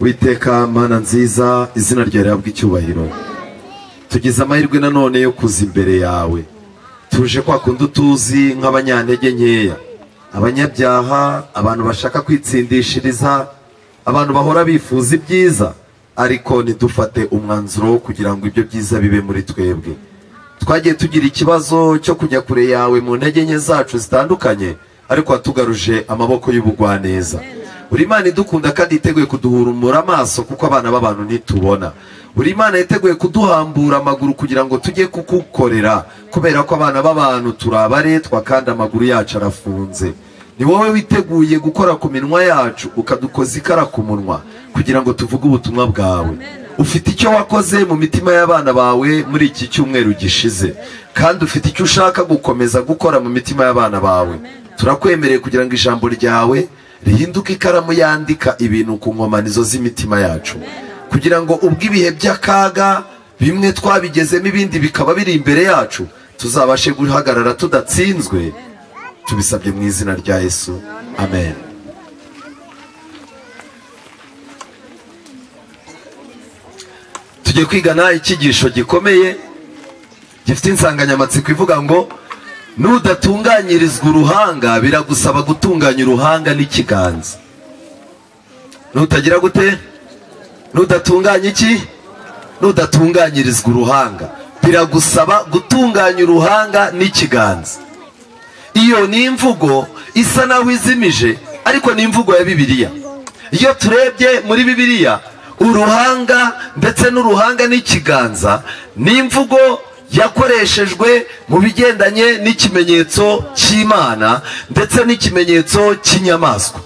Witeka Mana nziza, izina ryawe rihabwe icyubahiro. Tugize amahirwe nanone yo kuza imbere yawe. Tuje kwa kundi tuzi nk'abanyantege nkeya, abanyabyaha, abantu bashaka kwitsindishiriza, abantu bahora bifuza ibyiza, ariko ntidufate umwanzuro wo kugira ngo ibyo byiza bibe muri twebwe. Twagiye tugira ikibazo cyo kujya kure yawe mu ntege nke zacu zitandukanye, ariko watugaruje amaboko y'ubugwaneza. Uri Imana idukunda kandi yiteguye kuduhumura amaso, kuko abana b'abantu ntitubona. Uri Imana yiteguye kuduhambura amaguru kugira ngo tujye kukukorera, kubera ko abana b'abantu turabaretwa kandi amaguru yacu arafunze. Ni wowe witeguye gukora ku minwa yacu, ukadukoza ikara ku munwa kugira ngo tuvuge ubutumwa bwawe. Ufite icyo wakoze mu mitima y'abana bawe muri iki cyumweru gishize, kandi ufite icyo ushaka gukomeza gukora mu mitima y'abana bawe. Turakwemereye kugira ngo ijambo ryawe rihinduke ikaramu yandika ibintu ku nkomanizo z'imitima yacu, kugira ngo ubwo ibihe by'akaga bimwe twabigezemo ibindi bikaba biri imbere yacu, tuzabashe guhagarara tudatsinzwe. Tubisabye mu izina rya Yesu, amen. Tugiye kwigana icyigisho gikomeye gifite insanganyamatsiko ivuga ngo nudatunganyirizwa uruhanga biragusaba gutunganya uruhanga n'ikiganza. Nutagira gute? Nudatunganya iki? Nudatunganyirizwa uruhanga biragusaba gutunganya uruhanga n'ikiganza. Iyo ni imvugo isa naho izimije, ariko ni imvugo ya Bibiliya. Iyo turebye muri Bibiliya, uruhanga ndetse n'uruhanga n'ikiganza ni imvugo yakoreshejwe mu bigendanye n'ikimenyetso cy'Imana ndetse n'ikimenyetso cy'inyamaswa.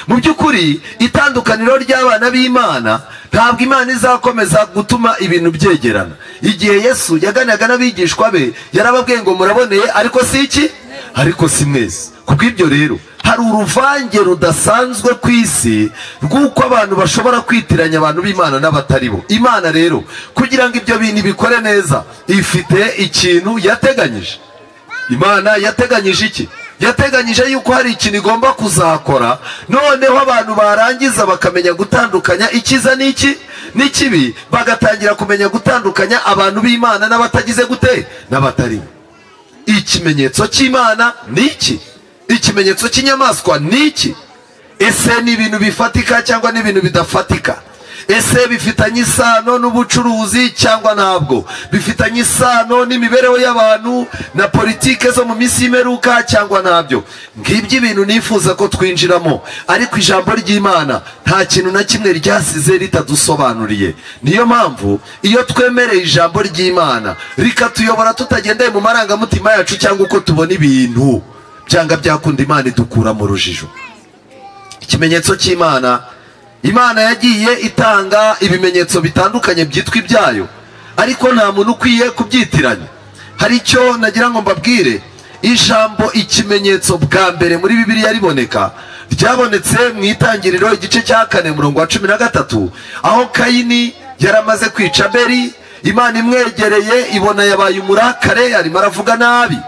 Mu by'ukuri itandukaniro ry'abana b'Imana, ntabwo Imana izakomeza gutuma ibintu byegerana. Igihe Yesu yaganiraga n'abigishwa be, yarababwiye ngo muraboneye, ariko si iki? Ariko si mwese. Kubw'ibyo rero hari uruvange rudasanzwe ku isi rw'uko abantu bashobora kwitiranya abantu b'Imana n'abatari bo. Imana rero kugira ngo ibyo bintu bikore neza, ifite ikintu yateganyije. Imana yateganyije iki? Yateganyije yuko hari ikintu igomba kuzakora, noneho abantu barangiza bakamenya gutandukanya ikiza n'iki n'ikibi, bagatangira kumenya gutandukanya abantu b'Imana n'abatagize gute n'abatari bo. Ikimenyetso cy'Imana ni iki? Ikimenyetso cy'inyamaswa ni iki? Ese ni ibintu bifatika cyangwa ni ibintu bidafatika? Ese bifitanye isano n'ubucuruzi cyangwa ntabwo? Bifitanye isano n'imibereho y'abantu na politike zo mu minsi y'imperuka cyangwa ntabyo? Ngibyo ibintu nifuza ko twinjiramo, ariko ijambo ry'Imana nta kintu na kimwe ryasize ritadusobanuriye. Niyo mpamvu iyo twemereye ijambo ry'Imana rikatuyobora tutagendeye mu marangamutima yacu cyangwa uko tubona ibintu, byanga byakunda Imana idukura mu rujijo. Ikimenyetso cy'Imana, Imana yagiye itanga ibimenyetso bitandukanye byitwa ibyayo, ariko nta muntu ukwiye kubyitiranya. Hari icyo nagira ngo mbabwire, ijambo ikimenyetso bwa mbere muri Bibiliya riboneka, ryabonetse mu Itangiriro igice cya 4 murongo wa 13, aho Kayini yaramaze kwica Abeli. Imana imwegereye ibona yabaye umurakare, arimo aravuga nabi.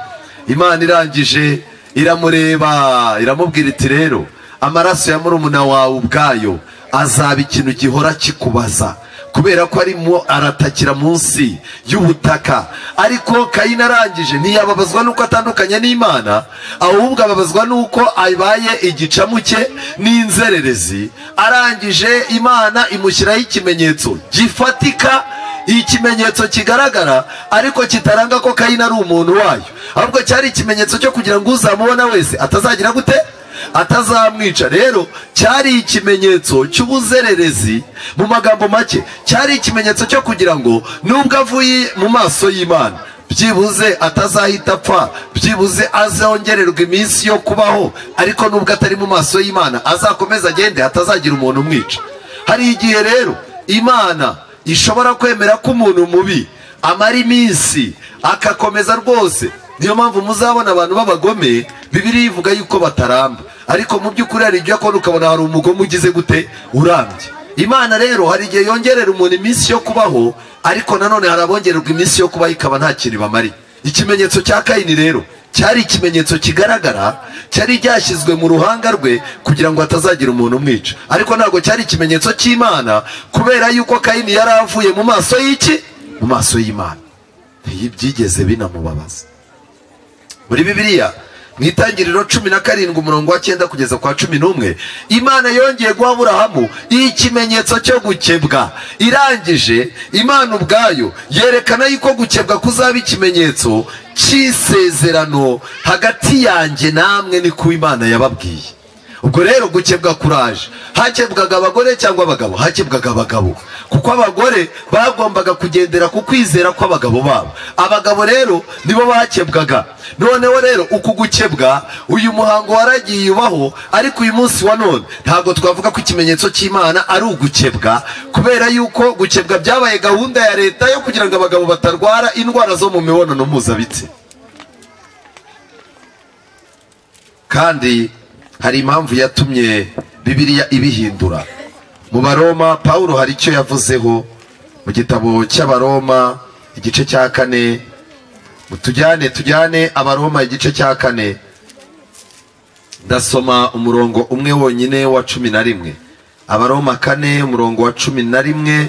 Imana irangije iramureba, iramubwira iti rero amaraso ya murumuna wawe ubwayo azaba ikintu gihora kikubaza, kubera ko arimo aratakira munsi y'ubutaka. Ariko Kayini arangije ntiyababazwa nuko atandukanye n'Imana, ahubwo ababazwa nuko abaye igicamuke n'inzererezi. Arangije Imana imushyiraho ikimenyetso gifatika, ikimenyetso kigaragara ariko kitaranga ko Kayini ari umuntu wayo, ahubwo cyari ikimenyetso cyo kugira ngo uzamubona wese atazagira gute? Atazamwica. Rero cyari ikimenyetso cy'ubuzererezi, mu magambo make cyari ikimenyetso cyo kugira ngo nubwo avuye mu maso y'Imana byibuze atazahita apfa, byibuze azongererwa iminsi yo kubaho, ariko nubwo atari mu maso y'Imana azakomeza agende, hatazagira umuntu umwica. Hari igihe rero Imana ishobora kwemera ko umuntu mubi amara iminsi akakomeza rwose. Niyo mpamvu muzabona abantu b'abagome, Bibiliya ivuga yuko bataramba, ariko mu by'ukuri hari igihe akora ukabona hari umugome ugize gute urambye. Imana rero hari igihe yongerera umuntu iminsi yo kubaho, ariko nanone hari abongererwa iminsi yo kubaho ikaba nta kintu bamariye. Ikimenyetso cya Kayini rero cyari ikimenyetso kigaragara cyari cyashyizwe mu ruhanga rwe kugira ngo hatazagira umuntu umwica, ariko ntabwo cyari ikimenyetso cy'Imana, kubera yuko Kayini yari avuye mu maso y'iki? Mu maso y'Imana. Ntibyigeze binamubabaza. Muri Bibiliya mu Itangiriro 17 umurongo wa 9 kugeza kwa 11, Imana yongeye guha Aburahamu ikimenyetso cyo gukebwa. Irangije Imana ubwayo yerekana yuko gukebwa kuzaba ikimenyetso cy'isezerano hagati yanjye namwe, ni ku Imana yababwiye. Ubwo rero gukebwa kuraje. Hakebwaga abagore cyangwa abagabo? Hakebwaga abagabo, kuko abagore bagombaga kugendera ku kwizera kw'abagabo babo. Abagabo rero nibo bakebwaga. Noneho rero uku gukebwa, uyu muhango waragiye ubaho, ariko uyu munsi wa none ntabwo twavuga ko ikimenyetso cy'Imana ari ugukebwa, kubera yuko gukebwa byabaye gahunda ya leta yo kugira ngo abagabo batarwara indwara zo mu mibonano mpuzabitsina. Kandi hari impamvu yatumye Bibiliya ibihindura. Mu Baroma Paulo hari icyo yavuzeho mu gitabo cy'Abaroma igice cya 4. Tujyane Abaroma igice cya 4, ndasoma umurongo umwe wonyine wa 11. Abaroma 4 umurongo wa 11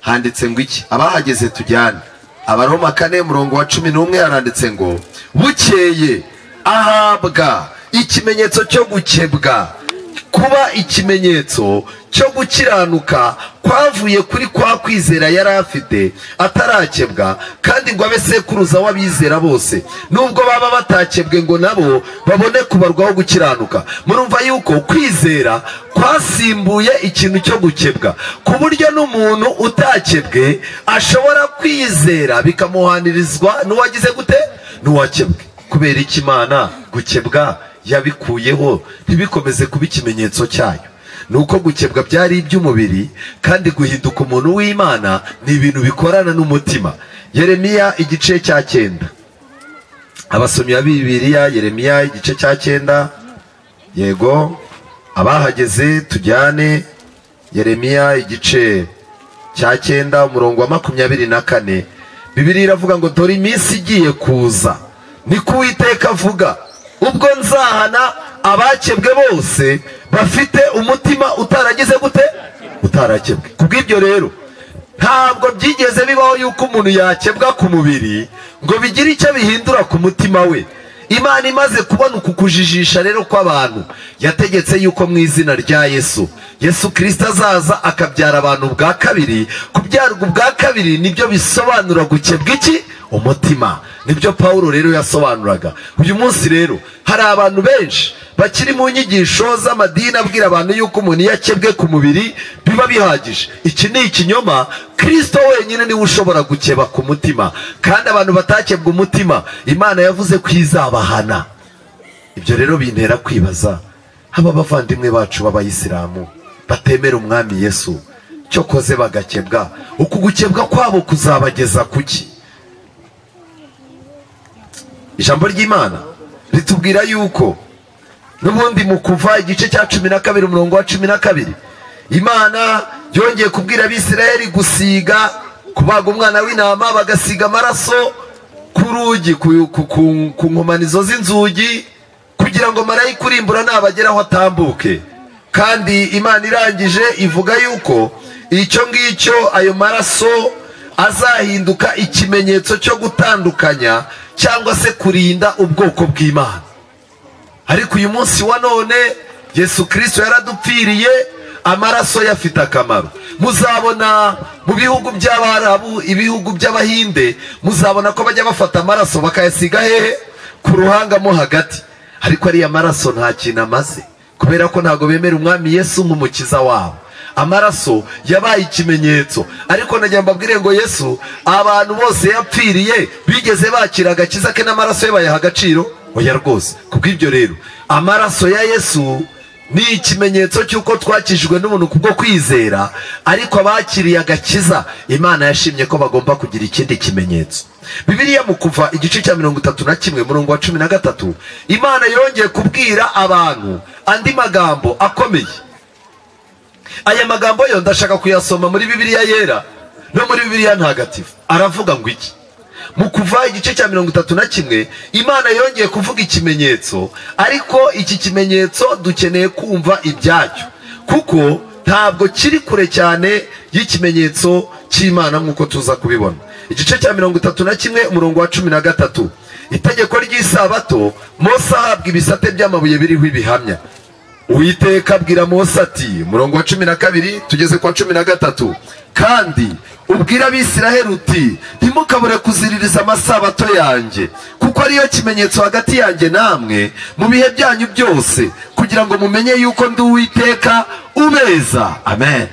handitse ngo iki? Abahageze tujyane. Abaroma 4 umurongo wa 11 haranditse ngo bukeye ahabwa ikimenyetso cyo gukebwa, kuba ikimenyetso cyo gukiranuka kwavuye kuri kwa kwizera yari afite atarakebwa, kandi ngo abe sekuruza w'abizera bose, nubwo baba batakebwe ngo nabo babone kubarwaho gukiranuka. Murumva yuko kwizera kwasimbuye ikintu cyo gukebwa, ku buryo n'umuntu utakebwe ashobora kwizera bikamuhanirizwa n'uwagize gute? N'uwakebwe. Kubera iki Imana gukebwa yabikuyeho ntibikomeze kuba ikimenyetso cyayo? Nuko gukebwa byari iby'umubiri, kandi guhinduka umuntu w'Imana ni ibintu bikorana n'umutima. Yeremiya igice cya 9. Abasomyi ba Bibiliya, Yeremiya igice cya 9. Yego, abahageze tujyane. Yeremiya igice cya 9 umurongo wa 24. Bibiliya iravuga ngo dore iminsi igiye kuza, niko Uwiteka avuga, ubwo nzahana abakebwe bose bafite umutima utaragize gute? Utarakebwe. Kubw'ibyo rero ntabwo byigeze bibaho yuko umuntu yakebwa ku mubiri ngo bigire icyo bihindura ku mutima we. Imana imaze kubona uku kujijisha rero kw'abantu, yategetse yuko mu izina rya Yesu, Yesu Kristo azaza akabyara abantu bwa kabiri. Kubyarwa ubwa kabiri nibyo bisobanura gukebwa iki? Umutima. Nibyo Paulo rero yasobanuraga. Uyu munsi rero hari abantu benshi bakiri mu nyigisho z'amadini abwira abantu yuko umuntu yakebwe ku mubiri biba bihagije. Iki ni ikinyoma. Kristo wenyine niwe ushobora gukeba ku mutima, kandi abantu batakebwa umutima Imana yavuze ko izabahana. Ibyo rero bintera kwibaza, aba bavandimwe bacu b'abayisilamu batemera umwami Yesu cyokoze bagakebwa, uku gukebwa kwabo kuzabageza kuki? Ijambo ry'Imana ritubwira yuko n'ubundi mu Kuva igice cya 12 umurongo wa 12, Imana yongeye kubwira Abisirayeli gusiga, kubaga umwana w'intama bagasiga amaraso ku rugi, ku nkomanizo z'inzugi, kugira ngo marayika urimbura nabageraho atambuke. Kandi Imana irangije ivuga yuko icyo ngicyo, ayo maraso azahinduka ikimenyetso cyo gutandukanya cyangwa se kurinda ubwoko bw'Imana. Ariko uyu munsi wa none Yesu Kristo yaradupfiriye, amaraso yafite akamaro. Muzabona mu bihugu by'Abarabu, ibihugu by'Abahinde, muzabona ko bajya bafata amaraso bakayasiga hehe? Ku ruhanga mo hagati. Ariko ariya maraso nta kintu amaze, kubera ko ntago bemera umwami Yesu nk'umukiza wabo. Amaraso yabaye ikimenyetso. Ariko nagira mbabwire ngo Yesu abantu bose yapfiriye bigeze bakira agakiza ke n'amaraso ye bayaha agaciro? Oya rwose. Kubw'ibyo rero amaraso ya Yesu ni ikimenyetso cy'uko twakijwe n'ubuntu kubwo kwizera, ariko abakiriye agakiza Imana yashimye ko bagomba kugira ikindi kimenyetso. Bibiliya mu Kuva igice cya 31 umurongo wa 13, Imana yongeye kubwira abantu andi magambo akomeye. Aya magambo yo ndashaka kuyasoma muri Bibiliya yera no muri Bibiliya ntagatifu. Aravuga ngo iki? Mu Kuva igice cya 31 Imana yongeye kuvuga ikimenyetso, ariko iki kimenyetso dukeneye kumva ibyacyo, kuko ntabwo kiri kure cyane y'ikimenyetso cy'Imana nk'uko tuza kubibona. Igice cya 31 umurongo wa 13, itegeko ry'isabato, Mose ahabwa ibisate by'amabuye biriho ibihamya. Uwiteka abwira Mose ati, umurongo wa 12 tugeze kwa 13, kandi ubwira Abisiraheli uti ntimukabure kuziririza amasabato yanjye, kuko ariyo kimenyetso hagati yanjye namwe mu bihe byanyu byose, kugira ngo mumenye yuko ndi Uwiteka ubeza. Amen.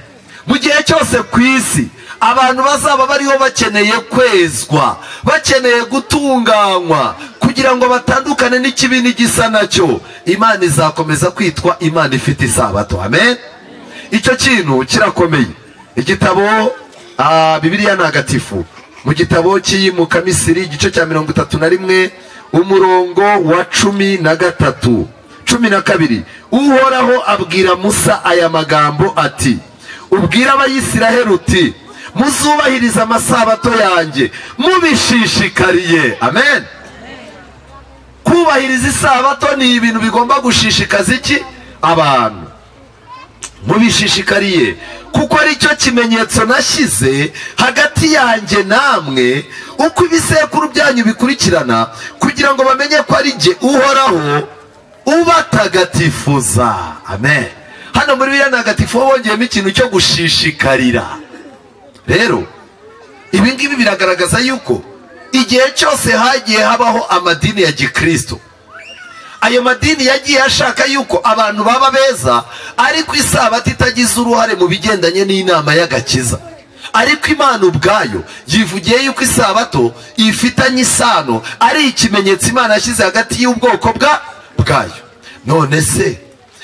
Mu gihe cyose ku isi abantu bazaba bariho bakeneye kwezwa, bakeneye gutunganywa kugira ngo batandukane n'ikibi n'igisa nacyo, Imana izakomeza kwitwa Imana ifite isabato. Amen. Icyo kintu kirakomeye. Igitabo Bibiliya Ntagatifu, mu gitabo cy'Iyimuka Misiri igice cya 31 umurongo wa 13 12, Uhoraho abwira Musa aya magambo ati, ubwira Abayisiraheli uti muzubahiriza amasabato yanjye mubishishikariye. Amen. Kubahiriza isabato ni ibintu bigomba gushishikaza iki? Abantu. Mubishishikariye, kuko ari cyo kimenyetso nashyize hagati yanjye namwe uko ibisekuru byanyu bikurikirana, kugira ngo bamenye ko ari jye Uhoraho ubatagatifuza. Amen. Hano muri Bibiliya Ntagatifu bongeyemo ikintu cyo gushishikarira. Rero ibi ngibi biragaragaza yuko igihe cyose hagiye habaho amadini ya gikristo, ayo madini yagiye ashaka yuko abantu baba beza, ariko isabato itagize uruhare mu bigendanye n'inama y'agakiza. Ariko Imana ubwayo yivugiye yuko isabato ifitanye isano, ari ikimenyetso Imana yashyize hagati y'ubwoko bwayo. None se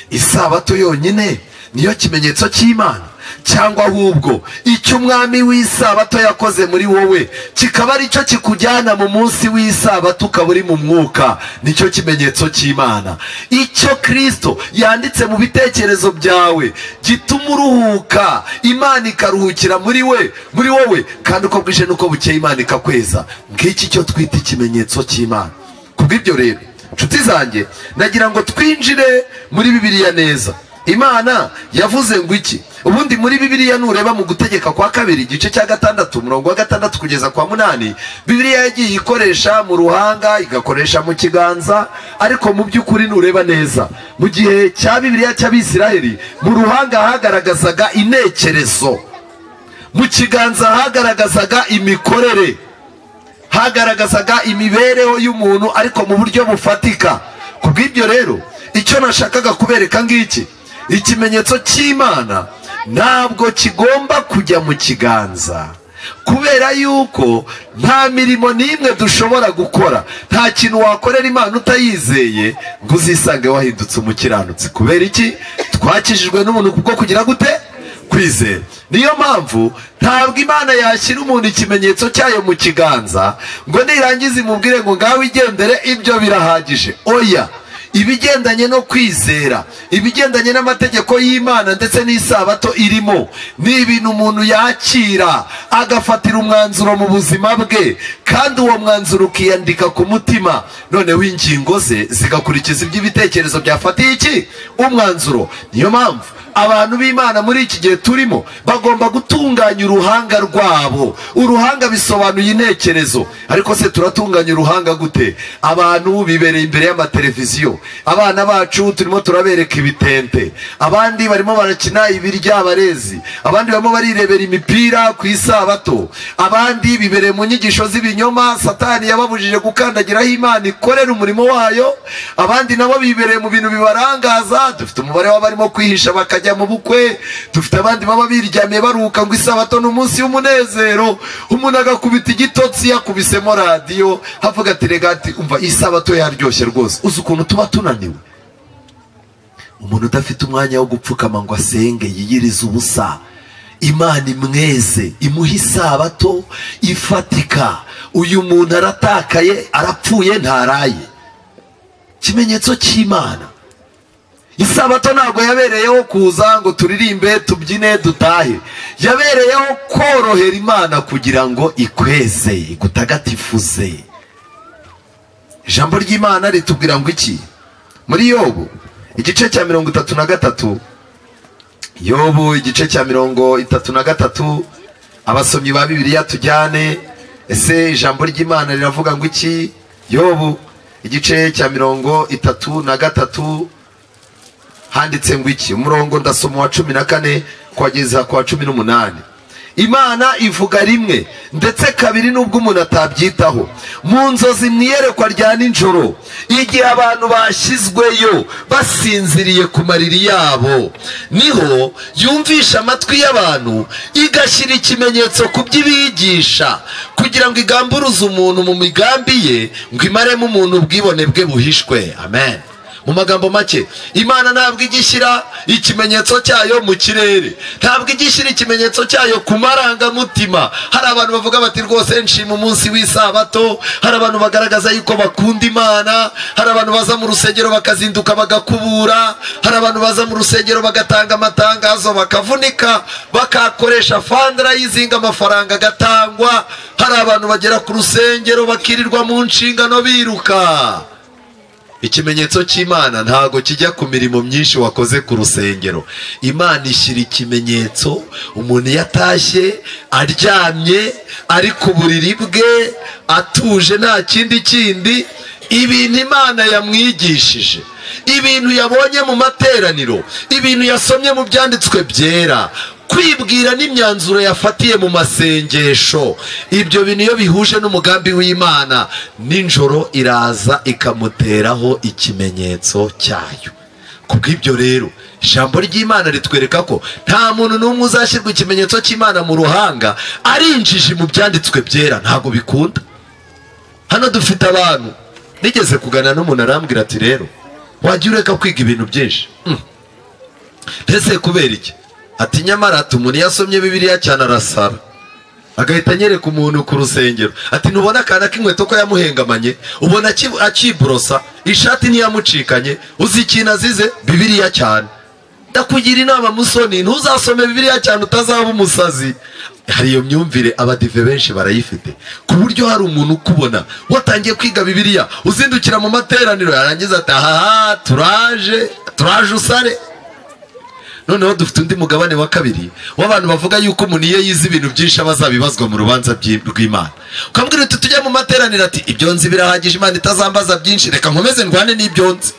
isabato yonyine niyo kimenyetso cy'Imana, cyangwa ahubwo icyo umwami w'isabato yakoze muri wowe kikaba ari cyo kikujyana mu munsi w'isabato ukaba uri mu mwuka, nicyo kimenyetso cy'Imana? Icyo Kristo yanditse mu bitekerezo byawe gituma uruhuka, Imana ikaruhukira muri we, muri wowe, kandi uko bwije nuko bukeye Imana ikakweza. Ngiki cyo twita ikimenyetso cy'Imana. Kubw'ibyo rero nshuti zanjye, nagira ngo twinjire muri Bibiliya neza. Imana yavuze ngo iki? Ubundi muri Bibiliya nureba mu Gutegeka kwa Kabiri igice cya 6 umurongo wa 6 kugeza kwa 8, Bibiliya yagiye ikoresha mu ruhanga, igakoresha mu kiganza, ariko mu by'ukuri nureba neza mu gihe cya Bibiliya cy'Abisiraheli, mu ruhanga hagaragazaga intekerezo, mu kiganza hagaragazaga imikorere, hagaragazaga imibereho y'umuntu, ariko mu buryo bufatika. Kubw'ibyo rero icyo nashakaga kubereka ngiki, ikimenyetso cy'Imana ntabwo kigomba kujya mu kiganza, kubera yuko nta mirimo n'imwe dushobora gukora, nta kintu wakorera Imana utayizeye ngo uzisange wahindutse umukiranutsi. Kubera iki? Twakijijwe n'ubuntu kubwo kugira gute? Kwizera. Niyo mpamvu ntabwo Imana yashyira umuntu ikimenyetso cyayo mu kiganza ngo nirangize imubwire ngo ngawe igendere, ibyo birahagije. Oya, ibigendanye no kwizera, ibigendanye n'amategeko y'Imana ndetse n'isabato irimo, ni ibintu umuntu yakira agafatira umwanzuro mu buzima bwe, kandi uwo mwanzuro ukiyandika ku mutima, noneho ingingo ze zigakurikiza iby'ibitekerezo byafatiye iki umwanzuro. Niyo mpamvu abantu b'Imana muri iki gihe turimo bagomba gutunganya uruhanga rwabo. Uruhanga bisobanuye intekerezo, ariko se turatunganya uruhanga gute? Abantu bibereye imbere y'amateleviziyo, abana bacu turimo turabereka ibitente, abandi barimo barakina ibirya barezi, abandi barimo barirebera imipira ku isabato, abandi bibereye mu nyigisho z'ibinyoma Satani yababujije gukandagiraho Imana ikorera umurimo wayo, abandi nabo bibereye mu bintu bibarangaza. Dufite umubare w'abarimo kwihisha bakajya mu bukwe, dufite abandi baba biryamiye baruka ngo isabato ni umunsi w'umunezero, umuntu agakubita igitotsi yakubisemo radiyo havuga ati rega ati umva isabato yaryoshye rwose. Uzi ukuntu tuba tunaniwe? Umuntu udafite umwanya wo gupfukama ngo asenge yiyirize ubusa, Imana imweze imuha isabato ifatika, uyu muntu aratakaye, arapfuye, ntaraye. Ikimenyetso cy'Imana. Isabato ntabwo yabereyeho kuza ngo turirimbe tubyine dutahe, yabereyeho korohera Imana kugira ngo ikweze, igutagatifuze. Ijambo ry'Imana ritubwira ngo iki? Muri Yobu igice cya 33, Yobu igice cya 33, abasomyi ba Bibiliya tujyane. Ese ijambo ry'Imana riravuga ngo iki? Yobu igice cya 33 handitse ngo iki? Umurongo ndasoma wa 14 kugeza kwa 18. Imana ivuga rimwe ndetse kabiri nubwo umuntu atabyitaho. Mu nzozi mwiyerekwa rya nijoro, igihe abantu bashyizweyo basinziriye ku mariri yabo, niho yumvisha amatwi y'abantu igashyira ikimenyetso ku by'ibigisha, kugira ngo igamburuze umuntu mu migambi ye, ngo imaremo umuntu ubwibone bwe buhishwe. Amen. Mu magambo make, Imana ntabwo igishyira ikimenyetso cyayo mu kirere, ntabwo igishyira ikimenyetso cyayo ku marangamutima. Hari abantu bavuga bati rwose nshima umunsi w'isabato, hari abantu bagaragaza yuko bakunda Imana, hari abantu baza mu rusengero bakazinduka bagakubura, hari abantu baza mu rusengero bagatanga amatangazo bakavunika, bakakoresha fundraising, amafaranga agatangwa, hari abantu bagera ku rusengero bakirirwa mu nshingano biruka. Ikimenyetso cy'Imana ntago kijya ku mirimo myinshi wakoze ku rusengero. Imana ishyira ikimenyetso umuntu yatashye aryamye ari ku buriri bwe atuje, nta kindi, ibintu Imana yamwigishije, ibintu yabonye mu materaniro, ibintu yasomye mu byanditswe byera, kwibwira n'imyanzuro yafatiye mu masengesho, ibyo bintu iyo bihuje n'umugambi w'Imana, nijoro iraza ikamuteraho ikimenyetso cyayo. Kubw'ibyo rero ijambo ry'Imana ritwereka ko nta muntu n'umwe uzashyirwa ikimenyetso cy'Imana mu ruhanga ari injiji mu byanditswe byera, ntago bikunda. Hano dufite abantu, nigeze kuganira n'umuntu arambwira ati rero wajya ureka kwiga ibintu byinshi. Mbese kubera iki? Ati nyamara umuntu yasomye Bibiliya cyane arasara, agahita anyereka umuntu ku rusengero ati ntubona akana k'inkweto ko yamuhengamanye, ubona akiborosa, ishati ntiyamucikanye, uzi ikintu azize? Bibiliya cyane. Ndakugira inama musoni, ntuzasome Bibiliya cyane utazaba umusazi. Hari iyo myumvire abadive benshi barayifite, ku buryo hari umuntu ukubona watangiye kwiga Bibiliya uzindukira mu materaniro, yarangiza ati aha turaje usare. Noneho dufite undi mugabane wa kabiri w'abantu bavuga yuko umuntu iyo yize ibintu byinshi abazabibazwa mu rubanza rw'Imana. Ukambwira uti tujye mu materaniro, ati ibyo nzi birahagije, Imana itazambaza byinshi, reka nkomeze ndwane n'ibyo nzi.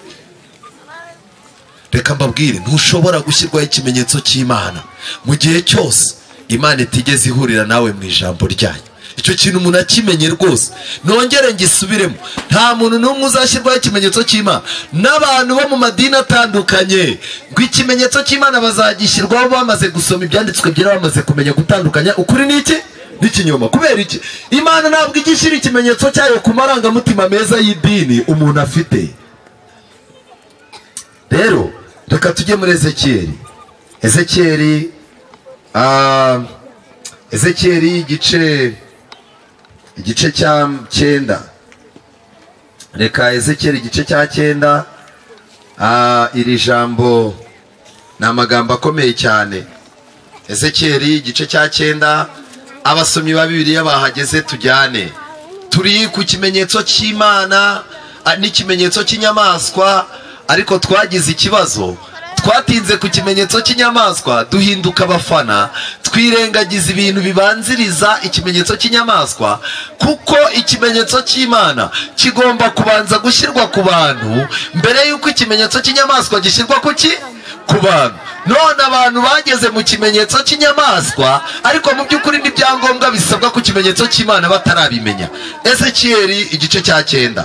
Reka mbabwire, ntushobora gushyirwaho ikimenyetso cy'Imana mu gihe cyose Imana itigeze ihurira nawe mu ijambo ryayo. Icyo kintu umuntu akimenye rwose, nongere ngisubiremo, nta muntu n'umwe uzashyirwaho ikimenyetso cy'Imana. N'abantu bo mu madini atandukanye ngo ikimenyetso cy'Imana bazagishyirwaho bamaze gusoma ibyanditswe byera, bamaze kumenya gutandukanya ukuri n'iki n'ikinyoma. Kubera iki? Imana ntabwo igishyira ikimenyetso cyayo ku marangamutima meza y'idini umuntu afite. Rero reka tujye muri Ezekiyeli. Ezekiyeli igice cya 9. Reka Ezekiyeli igice cya 9. Iri jambo ni amagambo akomeye cyane. Ezekiyeli igice cya 9, abasomyi ba Bibiliya bahageze tujyane. Turi ku kimenyetso cy'Imana n'ikimenyetso cy'inyamaswa, ariko twagize ikibazo, twatinze ku kimenyetso cy'inyamaswa duhinduka abafana, twirengagiza ibintu bibanziriza ikimenyetso cy'inyamaswa, kuko ikimenyetso cy'Imana kigomba kubanza gushyirwa ku bantu mbere y'uko ikimenyetso cy'inyamaswa gishyirwa ku ki? Ku bantu. None abantu bageze mu kimenyetso cy'inyamaswa, ariko mu by'ukuri n'ibyangombwa bisabwa ku kimenyetso cy'Imana batarabimenya. Ezekiyeli igice cya 9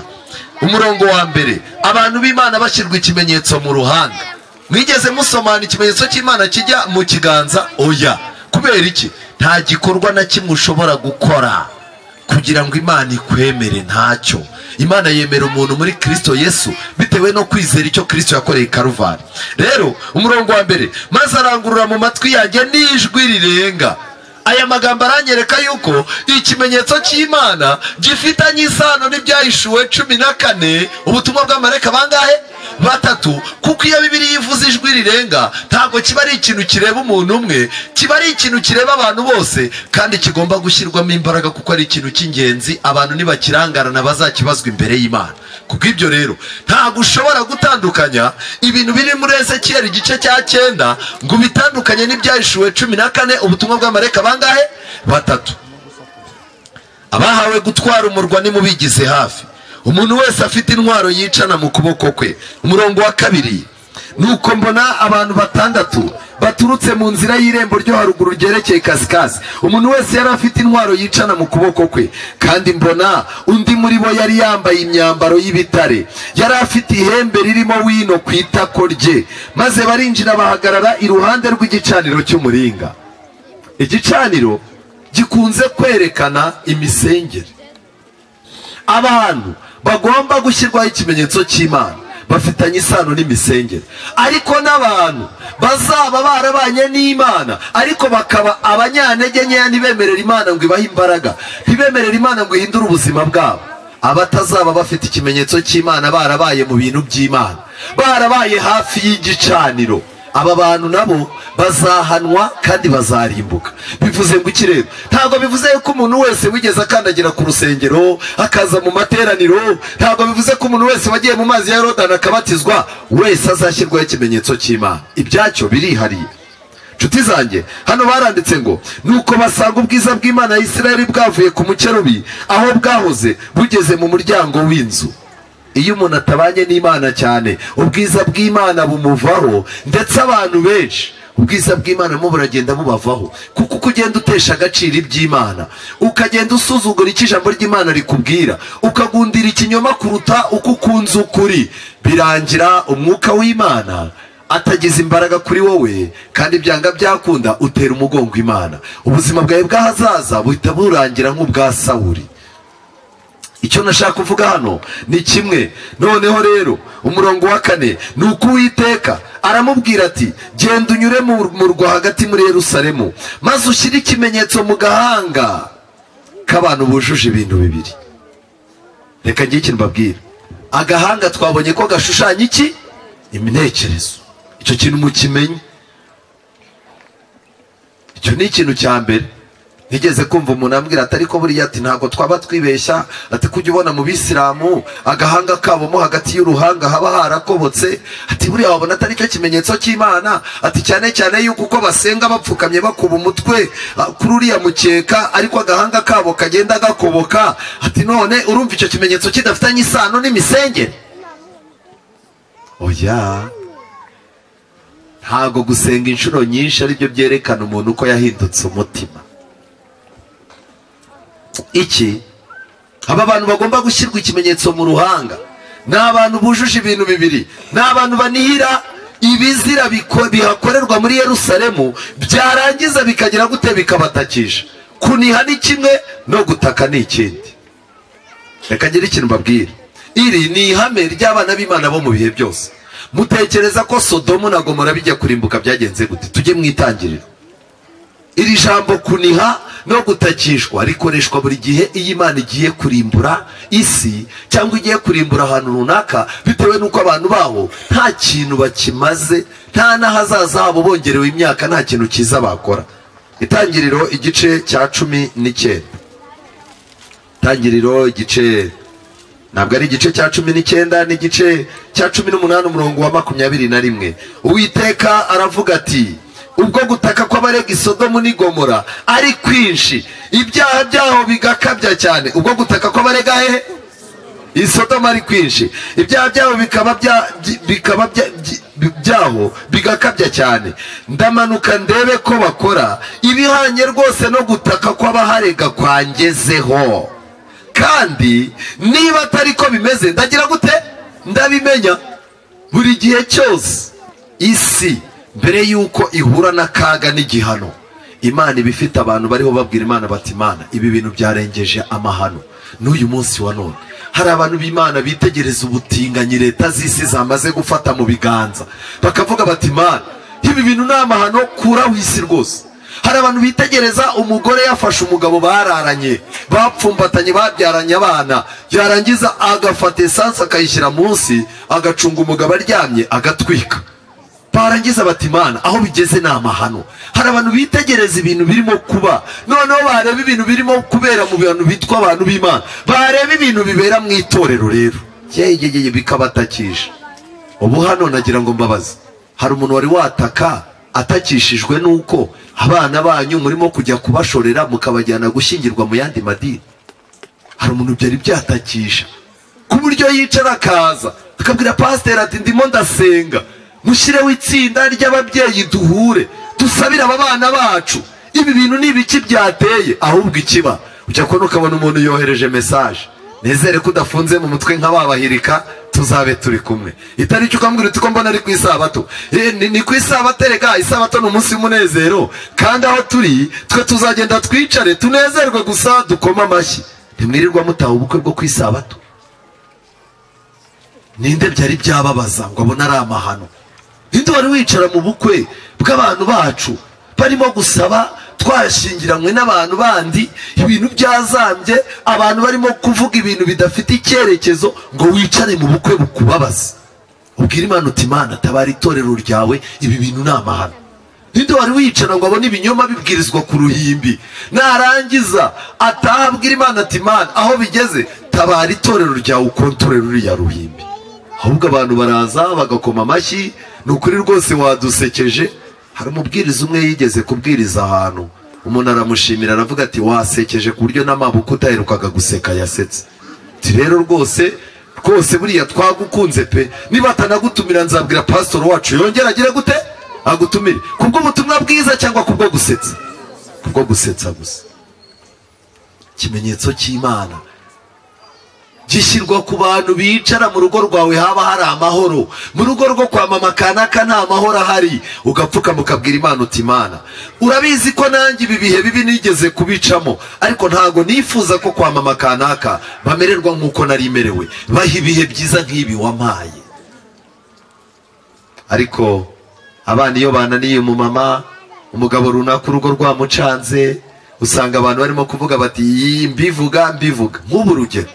umurongo wa 1, abantu b'Imana bashyirwa ikimenyetso mu ruhanga. Mwigeze musomana ikimenyetso cy'Imana kijya mu kiganza? Oya. Kubera iki? Nta gikorwa na kimwe ushobora gukora kugira ngo Imana ikwemere, ntacyo. Imana yemera umuntu muri Kristo Yesu bitewe no kwizera icyo Kristo yakoreye i Karuvari. Rero umurongo wa 1, maze arangurura mu matwi yanjye n'ijwi rirenga. Aya magambo aranyereka yuko ikimenyetso cy'Imana gifitanye isano n'ibyahishuwe 14, ubutumwa bw'amareka bangahe? Batatu. Kuko iyo Bibiliya ivuze ijwi rirenga, ntabwo kiba ari ikintu kireba umuntu umwe, kiba ari ikintu kireba abantu bose, kandi kigomba gushyirwamo imbaraga kuko ari ikintu cy'ingenzi. Abantu nibakirangarana bazakibazwa imbere y'Imana. Kubw'ibyo rero ntabwo ushobora gutandukanya ibintu biri muri Ezekiyeli igice cya 9 ngo ubitandukanye n'ibyahishuwe 14, ubutumwa bw'amareka bangahe? Batatu. Abahawe gutwara umurwa nimubigize hafi, umuntu wese afite intwaro yicana mu kuboko kwe. Umurongo wa 2, nuko mbona abantu 6 baturutse mu nzira y'irembo ryo haruguru ryerekeye kasikazi, umuntu wese yari afite intwaro yicana mu kuboko kwe. Kandi mbona undi muri bo yari yambaye imyambaro y'ibitare, yari afite ihembe ririmo wino ku itako rye. Maze barinjira bahagarara iruhande rw'igicaniro cy'umuringa. Igicaniro gikunze kwerekana imisengere. Abantu bagomba gushyirwaho ikimenyetso cy'Imana bafitanye isano n'imisengere, ariko n'abantu bazaba barabanye n'Imana ariko bakaba abanyantege nkeya, ntibemerera Imana ngo ibahe imbaraga, ntibemerera Imana ngo ihindure ubuzima bwabo. Abatazaba bafite ikimenyetso cy'Imana barabaye mu bintu by'Imana, barabaye hafi y'igicaniro, aba bantu nabo bazahanwa kandi bazarimbuka. Bivuze ngo iki rero? Ntabwo bivuze ko umuntu wese wigeze akandagira ku rusengero akaza mu materaniro, ntabwo bivuze ko umuntu wese wagiye mu mazi ya Yorodani akabatizwa wese azashyirwaho ikimenyetso cy'Imana. Ibyacyo birihariye. Nshuti zanjye, hano baranditse ngo nuko basanga ubwiza bw'Imana ya Isirayeli bwavuye ku mukerubi aho bwahoze bugeze mu muryango w'inzu. Iyo umuntu atabanye n'Imana cyane, ubwiza bw'Imana bumuvaho, ndetse abantu benshi ubwiza bw'Imana mu buragenda bubavaho, kuko uko ugenda utesha agaciro iby'Imana, ukagenda usuzugura icyo ijambo ry'Imana rikubwira, ukagundira ikinyoma kuruta uko ukunze ukuri, birangira umwuka w'Imana atagize imbaraga kuri wowe, kandi byanga byakunda utera umugongo Imana. Ubuzima bwawe bw'ahazaza buhita burangira nk'ubwa Sawuli. Icyo nashaka kuvuga hano ni kimwe. Noneho rero umurongo wa 4, nuko Uwiteka aramubwira ati genda unyure mu murwa hagati muri Yerusalemu, maze ushyire ikimenyetso mu gahanga k'abantu bujuje ibintu bibiri. Reka ngire ikintu mbabwira. Agahanga twabonye ko gashushanya iki? Imitekerezo. Icyo kintu mukimenye. Icyo ni ikintu cya mbere. Nigeze kumva umuntu ambwira ati ariko buriya ati ntabwo twaba twibeshya, ati kujya ubona mu bisilamu agahanga kabo mo hagati y'uruhanga haba harakobotse, ati buriya wabona atari cyo kimenyetso cy'Imana, ati cyane cyane yuko uko basenga bapfukamye bakuba umutwe kuri uriya mukeka, ariko agahanga kabo kagenda gakoboka, ati none urumva icyo kimenyetso kidafitanye isano n'imisengere? Oya, ntabwo gusenga inshuro nyinshi aribyo byerekana umuntu uko yahindutse umutima. Iki aba bantu bagomba gushyirwa ikimenyetso mu ruhanga ni abantu bujuje ibintu bibiri, ni abantu banihira ibizira bihakorerwa muri Yerusalemu, byarangiza bikagira gute? Bikabatakisha. Kuniha ni kimwe no gutaka ni ikindi. Reka ngire ikintu mbabwira. Iri ni ihame ry'abana b'Imana bo mu bihe byose. Mutekereza ko Sodomu na Gomora bijya kurimbuka byagenze gute? Tujye mu itangiriro. Iri jambo kuniha no gutakishwa rikoreshwa buri gihe iyo Imana igiye kurimbura isi cyangwa igiye kurimbura ahantu runaka, bitewe n'uko abantu baho nta kintu bakimaze, nta n'ahazaza habo bongerewe imyaka, nta kintu cyiza bakora. Itangiriro igice cya 19. Itangiriro igice, ntabwo ari igice cya 19, ni igice cya 18 umurongo wa 21. Uwiteka aravuga ati ubwo gutaka kw'abarega Sodomu n'i Gomora ari kwinshi, ibyaha byaho bigakabya cyane. Ubwo gutaka kw'abarega hehe? Sodomu ari kwinshi, ibyaha byaho bikaba byaho bigakabya cyane. Ndamanuka ndebe ko bakora ibihanye rwose no gutaka kw'abaharega kwangezeho, kandi niba atari ko bimeze ndagira gute? Ndabimenya. Buri gihe cyose isi mbere yuko ihura n'akaga n'igihano, Imana iba ifite abantu bariho babwira Imana bati Imana ibi bintu byarengeje amahano. N'uyu munsi wa none hari abantu b'Imana bitegereza ubutinganyi leta z'isi zamaze gufata mu biganza, bakavuga bati Imana ibi bintu ni amahano, kuraho isi rwose. Hari abantu bitegereza umugore yafashe umugabo bararanye, bapfumbatanye, babyaranye abana, yarangiza agafata esanse akayishyira munsi, agacunga umugabo aryamye agatwika. Barangiza bati Imana aho bigeze ni amahano. Hari abantu bitegereza ibintu birimo kuba, noneho bareba ibintu birimo kubera mu bantu bitwa abantu b'Imana, bareba ibintu bibera mu itorero rero yeyeye bikabatakisha. Ubu hano nagira ngo mbabaze, hari umuntu wari wataka atakishijwe nuko abana banyu murimo kujya kubashorera mukabajyana gushyingirwa mu yandi madini? Hari umuntu byari byatakisha ku buryo yicara akaza akabwira pasiteri ati ndimo ndasenga, mushyireho itsinda ry'ababyeyi duhure dusabire aba bana bacu, ibi bintu ni ibiki byateye? Ahubwo ikiba ujya kubona ukabona umuntu yohereje message, nizere ko udafunze mu mutwe nka babahirika, tuzabe turi kumwe. Itariki ukambwira uti ko mbona ari ku isabato. Ni ku isabato, rega isabato ni umunsi w'umunezero, kandi aho turi twe tuzagenda twicare tunezerwe gusa dukoma amashyi. Ntimwirirwa mutaha ubukwe bwo ku isabato? Ninde byari byababaza ngo abone ari amahano? Ninde wari wicara mu bukwe bw'abantu bacu barimo gusaba, twashyingiranywe n'abantu bandi, ibintu byazambye, abantu barimo kuvuga ibintu bidafite icyerekezo, ngo wicare mu bukwe bukubabaza ubwira Imana uti Imana tabara itorero ryawe, ibi bintu ni amahano. Ninde wari wicara ngo abone ibinyoma bibwirizwa ku ruhimbi, narangiza ataha abwira Imana ati Imana aho bigeze tabara itorero ryawe ukontorere ruriya ruhimbi? Ahubwo abantu baraza bagakoma amashyi, ni ukuri rwose wadusekeje. Hari umubwiriza umwe yigeze kubwiriza ahantu, umuntu aramushimira aravuga ati wasekeje ku buryo n'amabuko utaherukaga guseka yasetse. Ati rero rwose rwose buriya twagukunze pe, niba atanagutumira nzabwira pastor wacu yongera agire gute agutumire, kubwo ubutumwa bwiza cyangwa kubwo gusetsa? Kubwo gusetsa gusa. Ikimenyetso cy'Imana gishyirwa ku bantu bicara mu rugo rwawe haba hari amahoro, mu rugo rwo kwa mama kanaka nta mahoro ahari, ugapfuka mukabwira Imana uti Imana urabizi ko nanjye ibi bihe bibi nigeze kubicamo, ariko ntago nifuza ko kwa mama kanaka bamererwa nk'uko nari merewe, baha ibihe byiza nk'ibi wampaye. Ariko abana iyo bananiye umumama, umugabo runaka urugo rwamucanze, usanga abantu barimo kuvuga bati mbivuga mbivuga. Nk'ubu rugero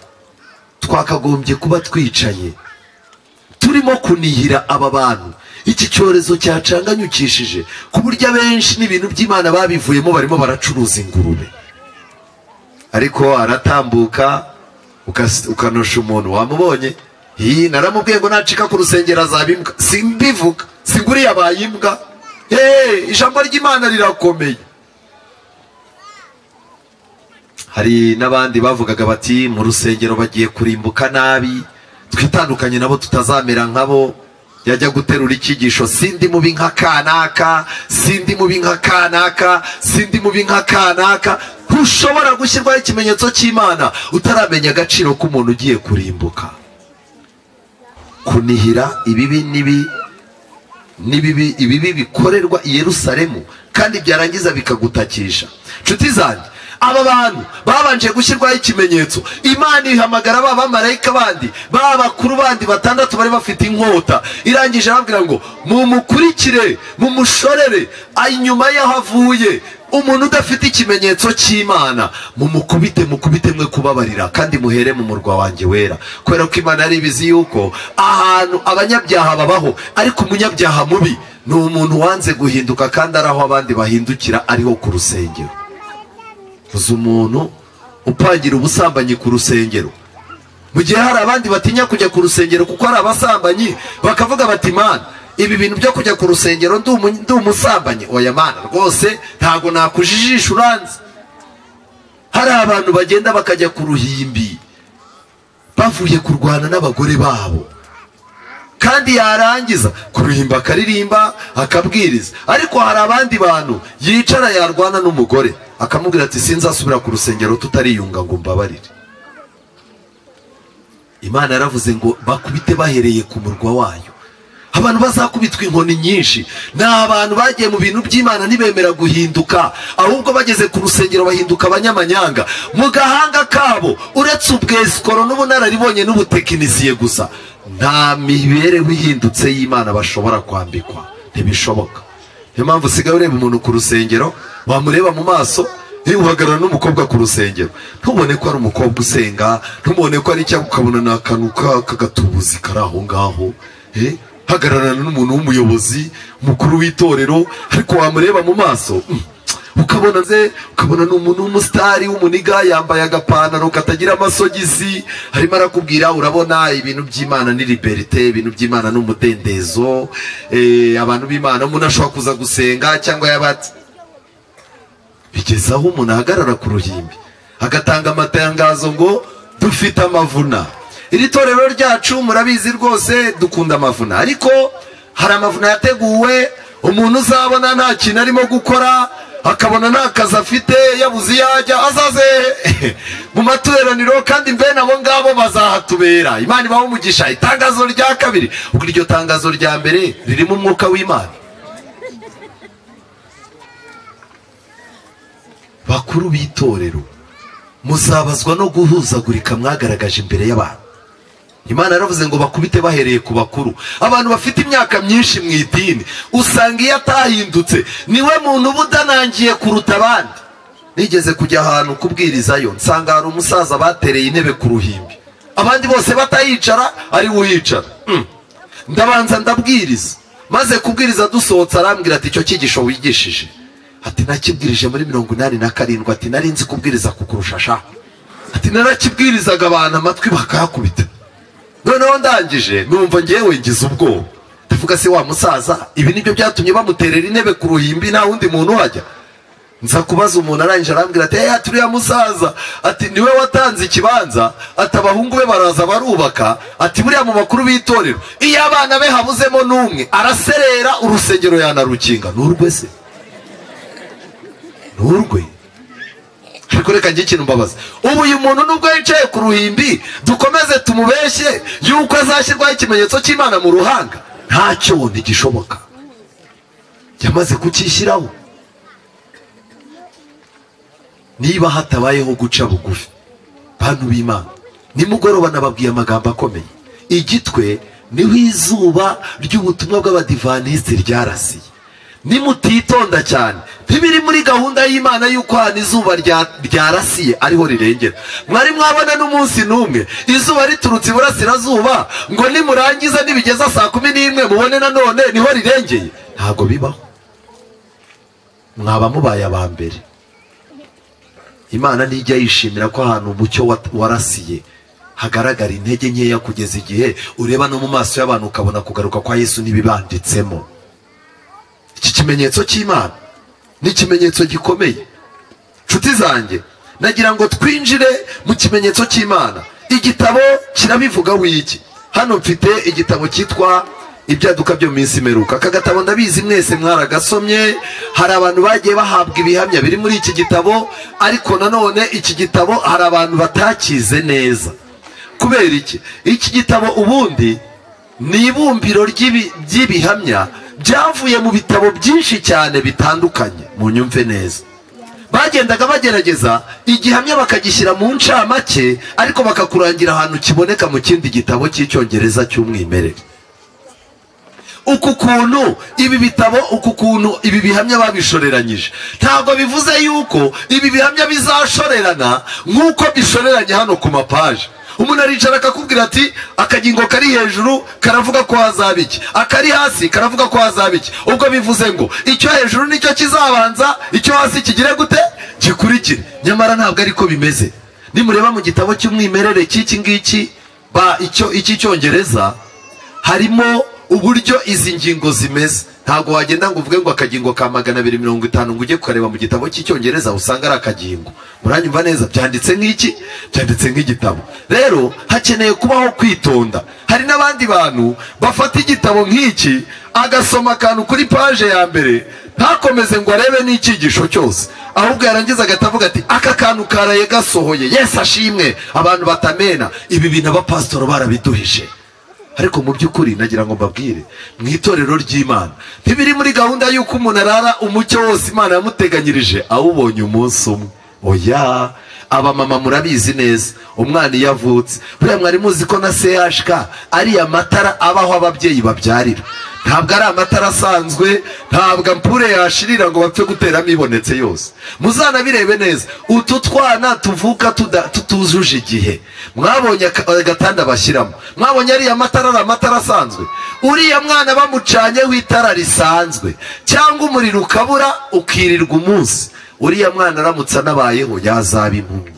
twakagombye kuba twicaye turimo kunihira aba bantu iki cyorezo cyacanganyukishije, ku buryo abenshi n'ibintu by'Imana babivuyemo barimo baracuruza ingurube. Ariko aratambuka ukanosha umuntu wamubonye, iyi naramubwiye ngo nacika ku rusengero azaba imbwa, simbivuga singuriye abaye imbwa. Ijambo ry'Imana rirakomeye. Hari n'abandi bavugaga bati mu rusengero bagiye kurimbuka nabi, twitandukanye nabo tutazamera nkabo. Yajya guterura icyigisho, sindi mubi nka kanaka, sindi mubi nka kanaka, sindi mubi nka kanaka. Ntushobora gushyirwaho ikimenyetso cy'Imana utaramenya agaciro k'umuntu ugiye kurimbuka. Kunihira ibibi n'ibibi, ibibi bikorerwa i Yerusalemu kandi byarangiza bikagutakisha. Nshuti zanjye, aba bantu babanje gushyirwaho ikimenyetso, Imana ihamagara ba bamarayika bandi, ba bakuru bandi batandatu bari bafite inkota, irangije arababwira ngo mumukurikire, mumushorere inyuma y'aho avuye. Umuntu udafite ikimenyetso cy'Imana mumukubite, mukubite mwe kubabarira, kandi muhere mu murwa wanjye wera. Kubera ko Imana yari ibizi yuko ahantu abanyabyaha babaho, ariko umunyabyaha mubi ni umuntu wanze guhinduka kandi ari aho abandi bahindukira, ariho ku rusengero. Uzi umuntu upangira ubusambanyi ku rusengero, mu gihe hari abandi batinya kujya ku rusengero kuko ari abasambanyi, bakavuga bati Mana ibi bintu byo kujya ku rusengero ndi umusambanyi, oya Mana rwose ntago nakujijisha uranze. Hari abantu bagenda bakajya ku ruhimbi bavuye kurwana n'abagore babo, kandi yarangiza kuruhimba akaririmba akabwiriza. Ariko hari abandi bantu yicara yarwana n'umugore akamubwira ati sinzasubira ku rusengero tutariyunga ngo mbabarire. Imana yaravuze ngo bakubite bahereye ku murwa wayo. Abantu bazakubitwa inkoni nyinshi ni abantu bagiye mu bintu by'Imana ntibemera guhinduka, ahubwo bageze ku rusengero bahinduka abanyamanyanga. Mu gahanga kabo uretse ubwesikoro n'ubunararibonye n'ubutekinisiye gusa, nta mibereho ihindutse y'Imana bashobora kwambikwa, ntibishoboka. Niyo mpamvu usigaye ureba umuntu ku rusengero Wamureba mu maso, uhagarara n'umukobwa ku rusengero, ntubone ko ari umukobwa usenga, ntubone ko ari cyangwa ukabona ni akantu k'agatubuzi kari aho ngaho. Hagararana n'umuntu w'umuyobozi mukuru w'itorero, ariko wamureba mu maso ukabona ukabona ni umuntu w'umusitari w'umuniga, yambaye agapantaro katagira amasogisi, arimo arakubwira urabona ibintu by'Imana ni liberté, ibintu by'Imana ni umudendezo, abantu b'Imana umuntu ashobora kuza gusenga cyangwa yabatse. Bigeze aho umuntu ahagarara ku ruhimbi agatanga amatangazo ngo dufite amavuna. Iri torero ryacu murabizi rwose dukunda amavuna, ariko hari amavuna yateguwe umuntu uzabona nta kintu arimo gukora, akabona nta kazi afite, yabuze iyo ajya, azaze mu materaniro, kandi mbene abo ngabo bazahatubera. Imana ibahe umugisha. Itangazo rya kabiri, ubwo iryo tangazo rya mbere ririmo umwuka w'Imana. Bakuru b'itorero, muzabazwa no guhuzagurika mwagaragaje imbere y'abantu. Imana yaravuze ngo bakubite bahereye ku bakuru. Abantu bafite imyaka myinshi mu idini usanga iyo atahindutse niwe muntu uba udanangiye kuruta abandi. Nigeze kujya ahantu kubwirizayo, nsanga hari umusaza batereye intebe ku ruhimbi, abandi bose batayicara ari we uyicara. Ndabanza ndabwiriza, maze kubwiriza dusohotse arambwira ati icyo cyigisho wigishije, ati nakibwirije muri 87, ati nari nzi kubwiriza kukurusha sha, ati narakibwirizaga abantu amatwi bakayakubita. Noneho ndangije numva ngewe ngize ubwoba, ndavuga se wa musaza ibi nibyo byatumye bamuterera intebe ku ruhimbi nta wundi muntu uhajya. Nza kubaza umuntu, arangije arambwira ati hey, turiya musaza ati niwe watanze ikibanza, ati abahungu be baraza barubaka, ati buriya mu bakuru b'itorero iyo abana be habuzemo n'umwe araserera urusengero yanarukinga. Nurwe se nurwe? Ariko reka njye ikintu mbabaza, ubu uyu muntu nubwo yicaye ku ruhimbi dukomeze tumubeshye yuko azashyirwaho ikimenyetso cy'Imana mu ruhanga? Ntacyo ntigishoboka, yamaze kucyishyiraho. Niba hatabayeho guca bugufi, bantu b'Imana, nimugoroba nababwiye amagambo akomeye. Igitwe niho izuba ry'ubutumwa bw'abadivantisiti ryarasiye. Nimutitonda cyane, ntibiri muri gahunda y'Imana yuko hano izuba ryarasiye ariho rirengera. Mwari mwabona n'umunsi n'umwe izuba riturutse iburasirazuba ngo nimurangiza nibigeza saa 11 mubone nanone niho rirengeye? Ntabwo bibaho. Mwaba mubaye aba mbere. Imana ntijya yishimira ko ahantu umucyo warasiye hagaragara intege nkeya kugeza igihe ureba no mu maso y'abantu ukabona kugaruka kwa Yesu n'ibibanditsemo. Iki kimenyetso cy'Imana ni ikimenyetso gikomeye. Nshuti zanjye, nagira ngo twinjire mu kimenyetso cy'Imana. Igitabo kirabivuga wiki. Hano mfite igitabo cyitwa Ibyaduka byo mu minsi imeruka. Aka gatabo ndabizi mwese mwaragasomye, hari abantu bagiye bahabwa ibihamya biri muri iki gitabo, ariko nanone iki gitabo hari abantu batakize neza. Kubera iki? Iki gitabo ubundi ni ibumbiro ry'ibihamya byavuye mu bitabo byinshi cyane bitandukanye. Munyumve neza, bagendaga bagerageza igihamya bakagishyira mu ncamake, ariko bakakurangira ahantu kiboneka mu kindi gitabo cy'icyongereza cy'umwimerere. Uku kuntu ibi bitabo, uku kuntu ibi bihamya babishoreranyije, ntabwo bivuze yuko ibi bihamya bizashorerana nk'uko bishoreranye hano ku mapaje. Umuntu aricara akakubwira ati akagingo kari hejuru karavuga ko hazaba iki, akari hasi karavuga ko hazaba iki. Ubwo bivuze ngo icyo hejuru nicyo kizabanza, icyo hasi kigire gute? Gikurikire. Nyamara ntabwo ariko bimeze. Nimureba mu gitabo cy'umwimerere cy'iki ngiki ba icyo iki cyongereza, harimo uburyo izi ngingo zimeze. Ntabwo wagenda ngo uvuge ngo akagingo ka 250 ngo ujye kukareba mu gitabo cy'icyongereza usanga ari akagingo. Muranyumva neza? Byanditse nk'iki, byanditse nk'igitabo. Rero hakeneye kubaho kwitonda. Hari n'abandi bantu bafata igitabo nk'iki agasoma akantu kuri page ya mbere, ntakomeze ngo arebe n'icyigisho cyose, ahubwo yarangiza agatavuga ati aka kantu karaye gasohoye, Yesu ashimwe, abantu batamena. Ibi bintu abapasitoro barabiduhishe. Ariko mu by'ukuri nagira ngo mbabwire, mu itorero ry'Imana ntibiri muri gahunda y'uko umuntu arara umucyo wose Imana yamuteganyirije awubonye umunsi umwe. Oya, abamama murabizi neza, umwana iyo avutse, buriya mwari muzi ko na CHK ari amatara abaho ababyeyi babyarira. Ntabwo ari amatara asanzwe, ntabwo ampure yashirira ngo bapfe guteramo ibonetse yose. Muzanabirebe neza, utu twana tuvuka tutujuje igihe, mwabonye agatanda bashyiramo, mwabonye ariya matara ari amatara asanzwe. Uriya mwana bamucanyeho itara risanzwe cyangwa umuriro ukabura ukirirwa umunsi, uriya mwana aramutse anabayeho yazaba impumyi.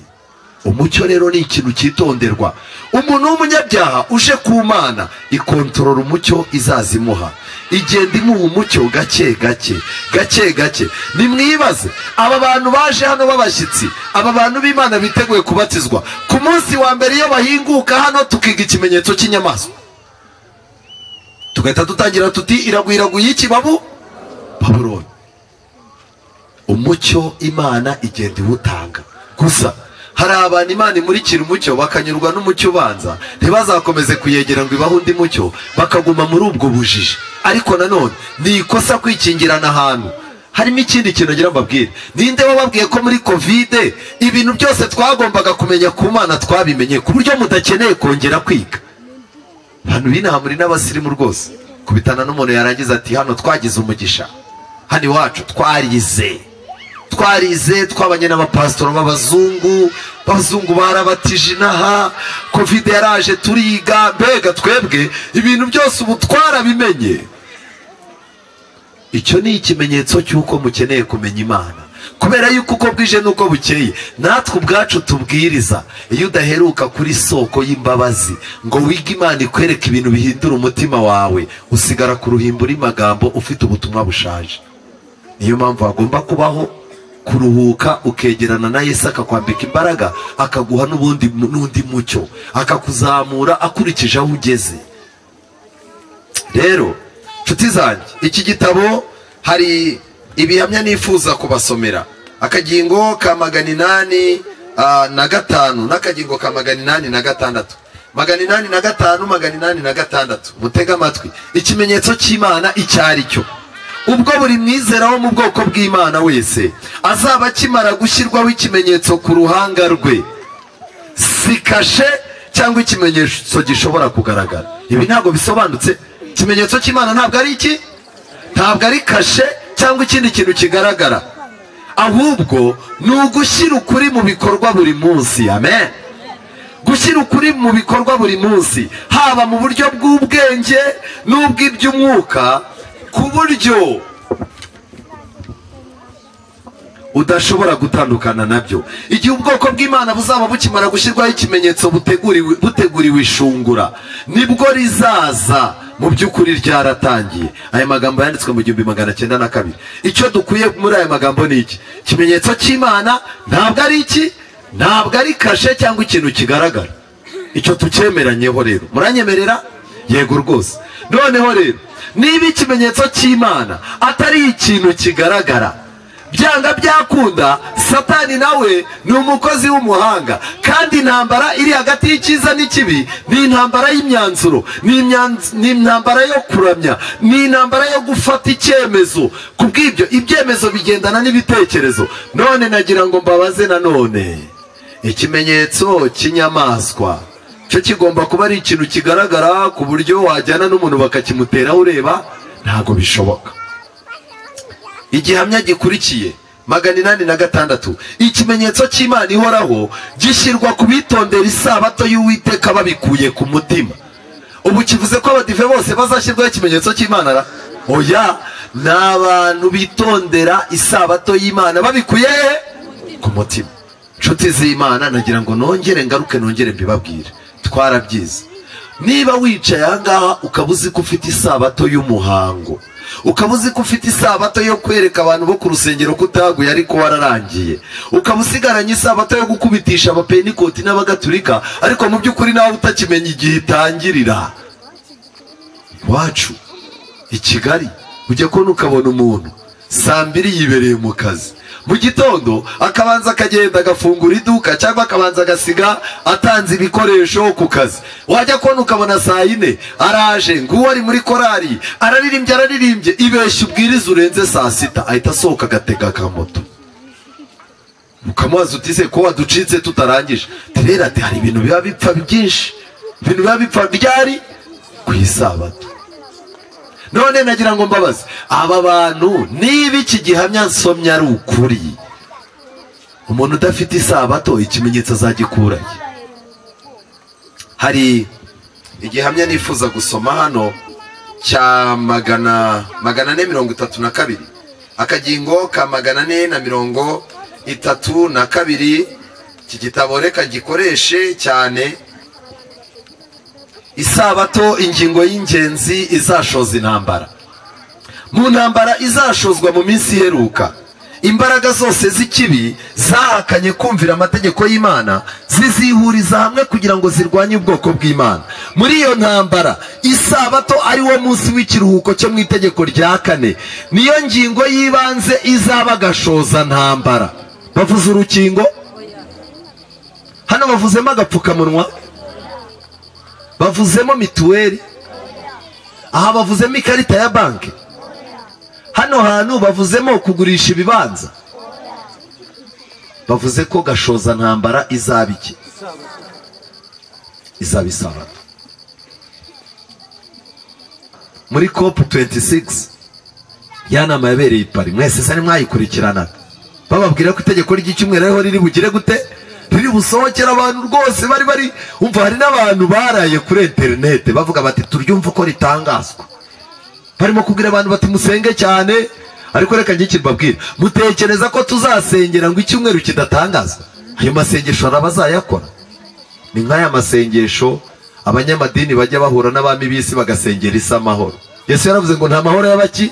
Umucyo rero ni ikintu cyitonderwa. Umuntu w'umunyabyaha uje ku Mana ikontorora umucyo izazimuha, igenda imuha umucyo gake gake gake gake. Nimwibaze aba bantu baje hano b'abashyitsi, aba bantu b'Imana biteguye kubatizwa, ku munsi wa mbere iyo bahinguka hano tukiga ikimenyetso cy'inyamaswa, tugahita dutangira tuti iragwiraguye iki babu Babuloni. Umucyo Imana igenda iwutanga. Gusa hari abantu Imana imurikira umucyo bakanyurwa n'umucyo ubanza, ntibazakomeze kuyegera ngo ibahe undi mucyo, bakaguma muri ubwo bujiji. Ariko nanone ni ikosa kwikingirana ahantu. Harimo ikindi kintu ngira mbabwire. Ninde wababwiye ko muri Covid ibintu byose twagombaga kumenya ku Mana twabimenye, ku buryo mudakeneye kongera kwiga? Abantu b'inaha muri n'abasirimu rwose, kubitana n'umuntu yarangiza ati hano twagize umugisha, hano iwacu twarize, twabanye n'abapasitoro b'abazungu, abazungu barabatije inaha, Covid yaraje turiga, mbega twebwe ibintu byose ubu twarabimenye. Icyo ni ikimenyetso cy'uko mukeneye kumenya Imana, kubera yuko uko bwije n'uko bukeye natwe ubwacu tubwiriza. Iyo udaheruka kuri soko y'imbabazi ngo wige Imana ikwereke ibintu bihindura umutima wawe, usigara ku ruhimbi magambo ufite ubutumwa bushaje. Niyo mpamvu hagomba kubaho kuruhuka, ukegerana na Yesu akakwambika imbaraga, akaguha n'ubundi n'undi mucyo, akakuzamura akurikije aho ugeze. Rero nshuti zanjye, iki gitabo hari ibihamya nifuza kubasomera. Akagingo ka 805 n'akagingo ka 806, 805, 806. Mutega amatwi. Ikimenyetso cy'Imana icyo ari cyo. Ubwo buri mwizera wo mu bwoko bw'Imana wese azaba akimara gushyirwaho ikimenyetso ku ruhanga rwe, si kashe cyangwa ikimenyetso gishobora kugaragara. Ibi ntabwo bisobanutse. Ikimenyetso cy'Imana ntabwo ari iki, ntabwo ari kashe cyangwa ikindi kintu kigaragara, ahubwo ni ugushyira ukuri mu bikorwa buri munsi. Amen. Gushyira ukuri mu bikorwa buri munsi, haba mu buryo bw'ubwenge n'ubw'iby'umwuka, ku buryo udashobora gutandukana nabyo. Igihe ubwoko bw'Imana buzaba bukimara gushyirwaho ikimenyetso buteguriwe ishungura, nibwo rizaza mu by'ukuri ryaratangiye. Aya magambo yanditswe mu 1902. Icyo dukwiye muri aya magambo ni iki: ikimenyetso cy'Imana ntabwo ari iki, ntabwo ari kashe cyangwa ikintu kigaragara. Icyo tucyemeranyeho rero, muranyemerera? Yego rwose. Noneho rero niba ikimenyetso cy'Imana atari ikintu kigaragara, byanga byakunda Satani nawe ni umukozi w'umuhanga, kandi intambara iri hagati y'icyiza n'ikibi ni intambara y'imyanzuro, ni intambara yo kuramya, ni intambara yo gufata icyemezo. Kubw'ibyo ibyemezo bigendana n'ibitekerezo. None nagira ngo mbabaze nanone, ikimenyetso cy'inyamaswa cyo kigomba kuba ari ikintu kigaragara ku buryo wajyana n'umuntu bakakimuteraho ureba? Ntabwo bishoboka. Igihamya gikurikiye 806, ikimenyetso cy'Imana ihoraho gishyirwa ku bitondera isabato y'Uwiteka babikuye ku mutima. Ubu kivuze ko abadive bose bazashyirwaho ikimenyetso cy'Imana ra? Oya, ni abantu bitondera isabato y'Imana babikuye ku mutima. Nshuti z'Imana, nagira ngo nongere ngaruke nongere mbibabwire, twarabyize. Niba wicaye aha ngaha ukaba uzi ko ufite isabato y'umuhango, ukaba uzi ko ufite isabato yo kwereka abantu bo ku rusengero ko utaguye ariko wararangiye, ukaba usigaranye isabato yo gukubitisha abapenikoti n'abagatulika, ariko mu by'ukuri nawe utakimenya igihe itangirira. Iwacu i Kigali ujya kubona ukabona umuntu saa 2 yibereye mu kazi, mu gitondo akabanza akagenda agafungura iduka cyangwa akabanza agasiga atanze ibikoresho ku kazi. Wajya kubona ukabona saa 4 araje, nguwo ari muri korari araririmbye, ibeshya ubwiriza urenze saa 6 ahita asohoka agatega akamoto. Ukamubaza uti se ko waducitse tutarangije? Rero ati hari ibintu biba bipfa byinshi, ibintu biba bipfa ryari ku isabato. None nagira ngo mbabaze aba bantu, niba iki gihamya nsomye ari ukuri, umuntu udafite isabato ikimenyetso azagikura? Hari igihamya nifuza gusoma hano cya 432, akagingo ka 432. Iki gitabo reka gikoreshe cyane. Isabato, ingingo y'ingenzi izashoza intambara. Mu ntambara izashozwa mu minsi iheruka, imbaraga zose z'ikibi zahakanye kumvira amategeko y'Imana zizihuriza hamwe kugira ngo zirwanye ubwoko bw'Imana. Muri iyo ntambara, isabato ari wo munsi w'ikiruhuko cyo mu itegeko rya 4, niyo ngingo y'ibanze izaba gashoza ntambara. Bavuze urukingo hano, bavuzemo agapfukamunwa, bavuzemo mituweli, aha bavuzemo ikarita ya banki, hano hantu bavuzemo kugurisha ibibanza. Bavuze ko gashoza ntambara izaba iki? Izaba isabato. Muri COP 26 ya nama yabereye i Paris, mwese se mwayikurikirana, bababwira ko itegeko ry'icyumweru ariho riri bugire gute, riri busohokera abantu rwose. Bari umva, hari n'abantu baraye kuri interinete bavuga bati turyumva uko ritangazwa. Barimo kubwira abantu bati musenge cyane, ariko reka njye mbabwira, mutekereza ko tuzasengera ngo icyumweru kidatangazwa? Ayo masengesho arabazayakora. Ni nk'aya masengesho abanyamadini bajya bahura n'abami b'isi bagasengera isi amahoro. Yesu yaravuze ngo nta mahoro y'abaki.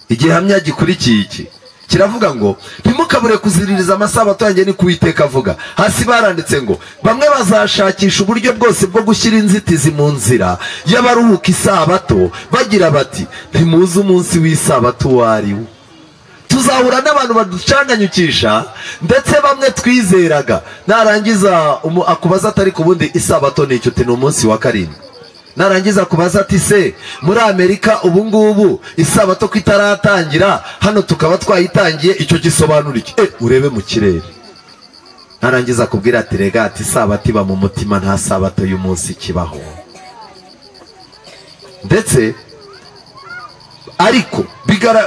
Igihamya gikurikiye iki kiravuga ngo ntimukabure kuziririza amasabato yanjye, ni kuwiteka avuga. Hasi baranditse ngo bamwe bazashakisha uburyo bwose bwo gushyira inzitizi mu nzira y'abaruhuka isabato, bagira bati ntimuzi umunsi w'isabato uwo ari wo. Tuzahura n'abantu baducanganyukisha, ndetse bamwe twizeraga. Narangiza akubaza atari ku bundi isabato ni icyo, ni umunsi wa 7. Narangiza kubaza ati se muri Amerika ubu ngubu isabato ko itaratangira, hano tukaba twayitangiye, icyo gisobanura iki? Urebe mu kirere. Narangiza kubwira ati rega ati isabato iba mu mutima, nta sabato y'umunsi kibaho. Ndetse ariko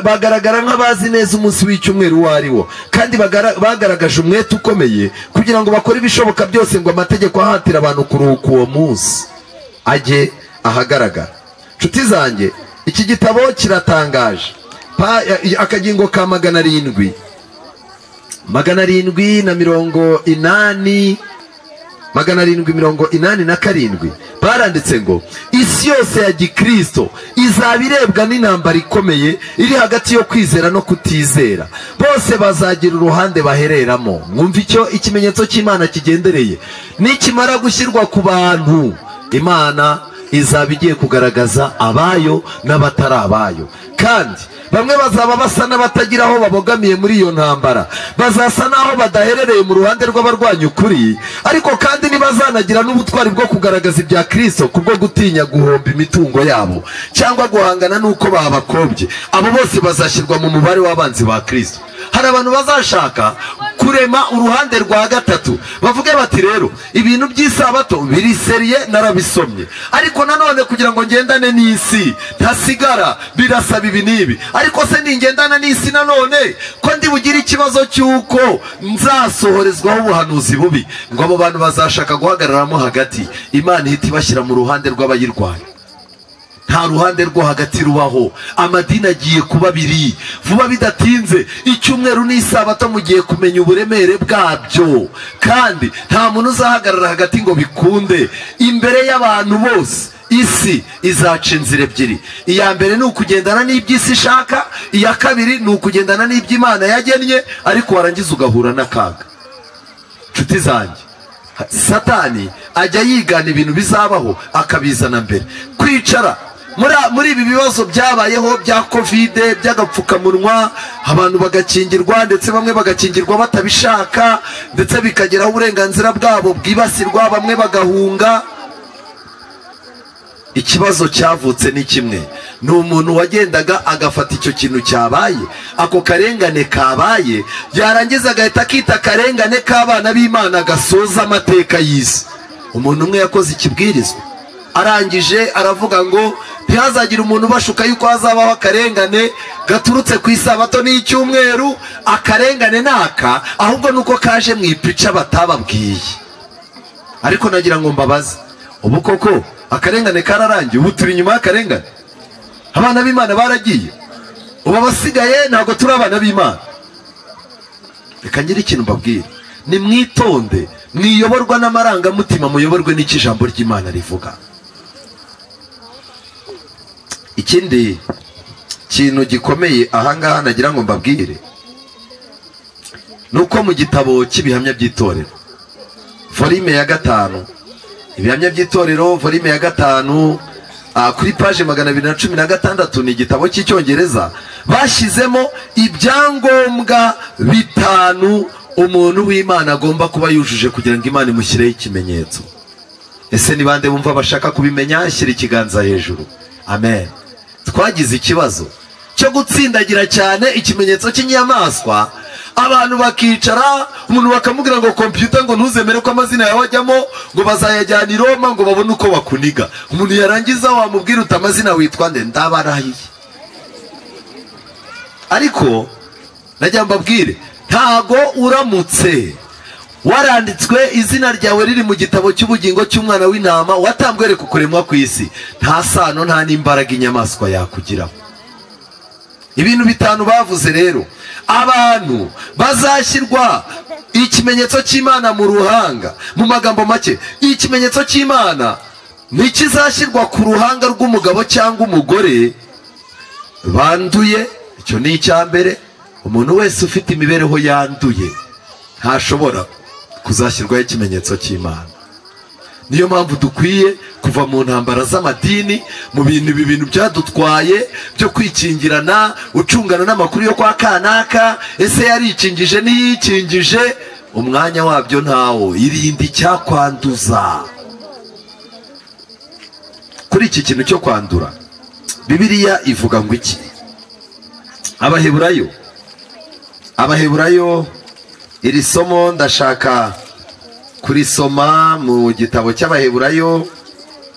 bagaragara nk'abazi neza umunsi w'icyumweru uwo ari wo, kandi bagaragaje umwete ukomeye kugira ngo bakore ibishoboka byose ngo amategeko ahatira abantu kuruhuka uwo munsi ajye ahagaragara. Nshuti zanjye, iki gitabo kiratangaje. Akagingo ka 700, 780, 787 baranditse ngo isi yose ya Gikristo izaba irebwa n'intambara ikomeye iri hagati yo kwizera no kutizera. Bose bazagira uruhande bahereramo. Mwumva icyo ikimenyetso cy'Imana kigendereye. Nikimara gushyirwa ku bantu, Imana izaba igiye kugaragaza abayo n'abatari abayo. Kandi bamwe bazaba basa n'abatagira aho babogamiye muri iyo ntambara, bazasa n'aho badaherereye mu ruhande rw'abarwanya ukuri, ariko kandi ntibazanagira n'ubutwari bwo kugaragaza ibya Kristo kubwo gutinya guhomba imitungo yabo cyangwa guhangana n'uko babakobye. Abo bose bazashyirwa mu mubare w'abanzi ba Kristo. Hari abantu bazashaka kurema uruhande rwa gatatu, bavuge bati rero ibintu by'isabato biri seriye narabisomye, ariko nanone kugira ngo ngendane n'isi ntasigara birasaba ibi n'ibi, ariko se ningendana n'isi nanone ko ndi bugire ikibazo cy'uko nzasohorezwaho ubuhanuzi bubi. Ngo abo bantu bazashaka guhagararamo hagati, Imana ihita ibashyira mu ruhande rw'abayirwanya. Nta ruhande rwo hagati rubaho. Amadini agiye kuba abiri vuba bidatinze. Icyumweru n'isabato mugiye kumenya uburemere bwabyo, kandi nta muntu uzahagarara hagati ngo bikunde. Imbere y'abantu bose isi izaca inzira ebyiri. Iya mbere ni ukugendana n'iby'isi ishaka, iya kabiri ni ukugendana n'iby'Imana yagennye, ariko warangiza ugahura n'akaga. Nshuti zanjye, Satani ajya yigana ibintu bizabaho akabizana mbere. Kwicara muri ibi bibazo byabayeho bya Covid, by'agapfukamunwa, abantu bagakingirwa, ndetse bamwe bagakingirwa batabishaka, ndetse bikageraho uburenganzira bwabo bwibasirwa, bamwe bagahunga. Ikibazo cyavutse ni kimwe, ni umuntu wagendaga agafata icyo kintu cyabaye, ako karengane kabaye, yarangiza agahita akita karengane k'abana b'Imana gasoza amateka y'isi. Umuntu umwe yakoze ikibwirizwa Arangije aravuga ngo ntihazagire umuntu ubashuka yuko hazabaho akarengane gaturutse ku isabato n'icyumweru. Akarengane naka ahubwo nuko kaje mu ipica batababwiye. Ariko nagira ngo mbabaze, ubu koko akarengane kararangiye? Ubu turi inyuma y'akarengane? Abana b'Imana baragiye, ubu abasigaye ntabwo turi abana b'Imana. Reka ngire ikintu mbabwira, nimwitonde, mwiyoborwa n'amarangamutima, muyoborwe n'icyo ijambo ry'Imana rivuga. Ikindi kintu gikomeye ahangaha nagira ngo mbabwire nuko mu gitabo cy'ibihamya by'itorero volume ya 5, ibihamya by'itorero volume ya 5 kuri page 216, ni igitabo cy'icyongereza, bashyizemo ibyangombwa 5 umuntu w'Imana agomba kuba yujuje kugira ngo Imana imushyireho ikimenyetso. Ese ni bande bumva bashaka kubimenya? Shyira ikiganza hejuru. Amen. Twagize ikibazo cyo gutsindagira cyane ikimenyetso cy'inyamaswa, abantu bakicara, umuntu bakamubwira ngo computer ngo ntuzemere ko amazina yawe ajyamo, ngo bazayajyana i Roma ngo babone uko bakuniga. Umuntu yarangiza wamubwira uti amazina witwa nde? Ndabarahiye. Ariko najya mbabwire, ntago uramutse waranditswe izina ryawe riri mu gitabo cy'ubugingo cy'umwana w'intama watambwe kuremwa ku isi, nta sano nta n'imbaraga inyamaswa yakugiraho. Ibintu 5 bavuze rero, abantu bazashyirwa ikimenyetso cy'Imana mu ruhanga. Mu magambo make, ikimenyetso cy'Imana ntikizashyirwa ku ruhanga rw'umugabo cyangwa umugore banduye. Icyo ni icya mbere. Umuntu wese ufite imibereho yanduye ntashobora kuzashyirwaho ikimenyetso cy'Imana. Niyo mpamvu dukwiye kuva mu ntambara z'amadini, mu bintu ibi bintu byadutwaye byo kwikingirana, ucungana n'amakuru yo kwa kanaka, ese yarikingije niyikingije, umwanya wabyo ntawo. Irinde icyakwanduza. Kuri iki kintu cyo kwandura, Bibiliya ivuga ngo iki? Abaheburayo, iri somo ndashaka kurisoma mu gitabo cy'Abaheburayo,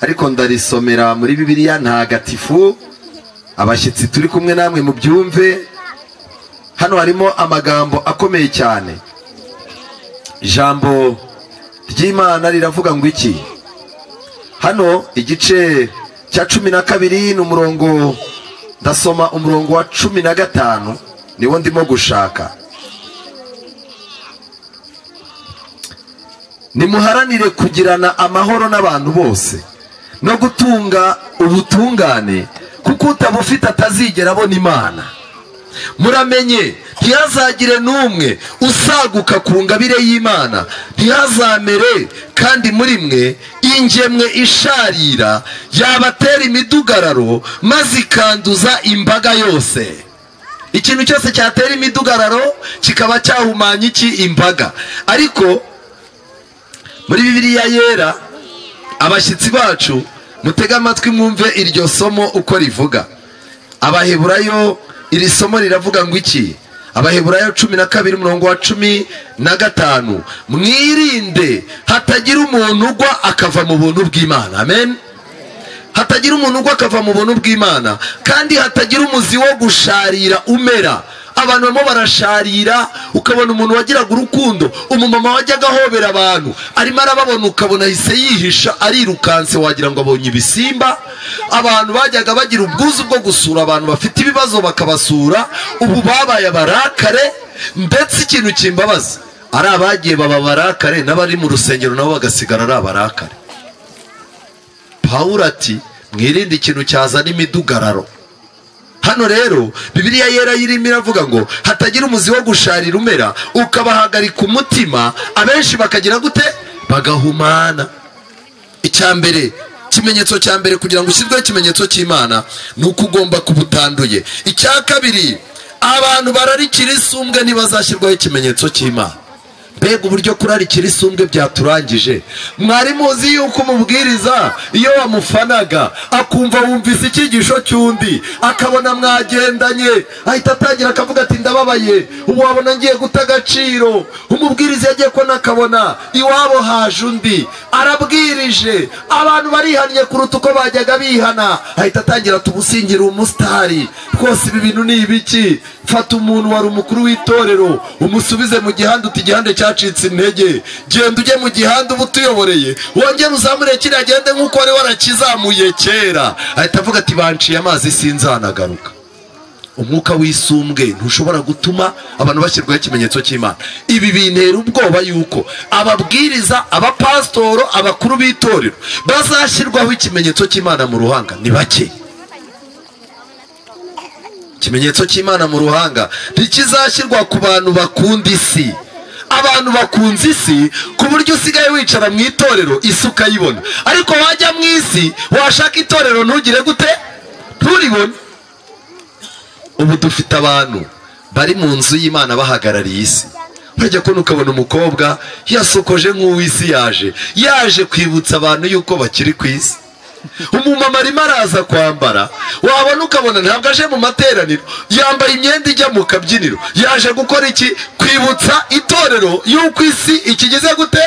ariko ndarisomera muri Bibiliya ntagatifu. Abashyitsi turi kumwe namwe mubyumve. Hano harimo amagambo akomeye cyane. Ijambo ry'Imana riravuga ngo iki? Hano igice cya 12 n'umurongo, ndasoma umurongo wa 15 niwo ndimo gushaka. Nimuharanire kugirana amahoro n'abantu bose no gutunga ubutungane, kuko utabufite atazigera abona Imana. Muramenye ntihazagire n'umwe usaguka ku ngabire y'Imana, ntihazamere kandi muri mwe ingemwe isharira yabatera imidugararo maze ikanduza imbaga yose. Ikintu cyose cyatera imidugararo kikaba cyahumanya iki? Imbaga. Ariko muri Bibiliya yera, abashyitsi bacu mutega amatwi mwumve iryo somo uko rivuga. Abaheburayo, iri somo riravuga ngo iki? Abaheburayo 12 umurongo wa 15, mwirinde hatagira umuntu ugwa akava mu buntu bw'Imana. Amen. Hatagira umuntu ugwa akava mu buntu bw'Imana, kandi hatagira umuzi wo gusharira umera. Abantu barimo barasharira, ukabona umuntu wagiraga urukundo, umumama wajyaga ahobera abantu, arimo arababona ukabona ahise yihisha arirukanse, wagira ngo abonye ibisimba. Abantu bajyaga bagira ubwuzu bwo gusura abantu bafite ibibazo bakabasura, ubu babaye abarakare. Ndetse ikintu kimbabaza, ari abagiye baba barakare n'abari mu rusengero nabo bagasigara ari abarakare. Pawulo ati mwirinde ikintu cyazana imidugararo. Hano rero Bibiliya yera yirimo iravuga ngo hatagira umuzi wo gusharira umera ukabahagarika umutima, abenshi bakagira gute? Bagahumana. Icyambere, ikimenyetso cya mbere kugira ngo ushyirweho ikimenyetso cy'Imana ni uko ugomba kuba utanduye. Icya kabiri, abantu bararikira isumbwe ntibazashyirwaho ikimenyetso cy'Imana. Mbega uburyo kurarikira isumbwe byaturangije. Mwari muzi yuko umubwiriza iyo wamufanaga akumva wumvise icyigisho cy'undi, akabona mwagendanye, ahita atangira akavuga ati ndababaye, ubu wabona ngiye guta agaciro. Umubwiriza yagiye kubona akabona iwabo haje undi, Arabwirije, abantu barihannye kuruta uko bajyaga bihana. Ahita atangira tubusingira umusitari rwose, ibi bintu ni ibiki? Fata umuntu wari umukuru w'itorero umusubize mu gihanda, uti igihande cyacitse intege, genda ujye mu gihanda uba utuyoboreye, wongere uzamure kiriya gende nk'uko wari warakizamuye kera. Ahita avuga ati banciye amazi sinzanagaruka. Umwuka w'isumbwe ntushobora gutuma abantu bashyirwaho ikimenyetso cy'Imana. Ibi bintera ubwoba yuko ababwiriza, abapasitoro, abakuru b'itorero bazashyirwaho ikimenyetso cy'Imana mu ruhanga ni bake. Ikimenyetso cy'Imana mu ruhanga ntikizashyirwa ku bantu bakunda isi. Abantu bakunze isi ku buryo usigaye wicara mu itorero isi ukayibona, ariko wajya mu isi washaka itorero ntugire gute? Nturibone. Ubu dufite abantu bari mu nzu y'Imana bahagarariye isi. Urajya kubona ukabona umukobwa yasokoje nk'uw'isi, yaje kwibutsa abantu yuko bakiri ku isi. Umumama arimo araza kwambara, wabona ukabona ntabwo aje mu materaniro, yambaye imyenda ijya mu kabyiniro. Yaje gukora iki? Kwibutsa itorero yuko isi ikigize gute?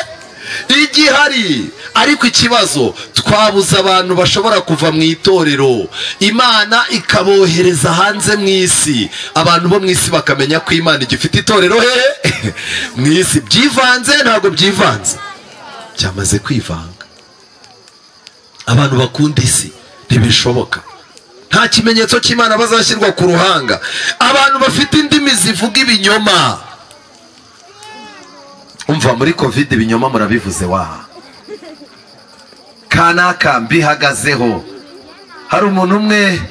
Igihari. Ariko ikibazo, twabuze abantu bashobora kuva mu itorero, Imana ikabohereza hanze mu isi, abantu bo mu isi bakamenya ko Imana igifite itorero hehe? Mu isi. Byivanze? Ntabwo byivanze, byamaze kwivanga. Abantu bakunda isi ntibishoboka. Nta kimenyetso cy'Imana bazashyirwa ku ruhanga. Abantu bafite indimi zivuga ibinyoma. Umva, muri Covid ibinyoma murabivuze wa kanaka mbihagazeho. Hari umuntu umwe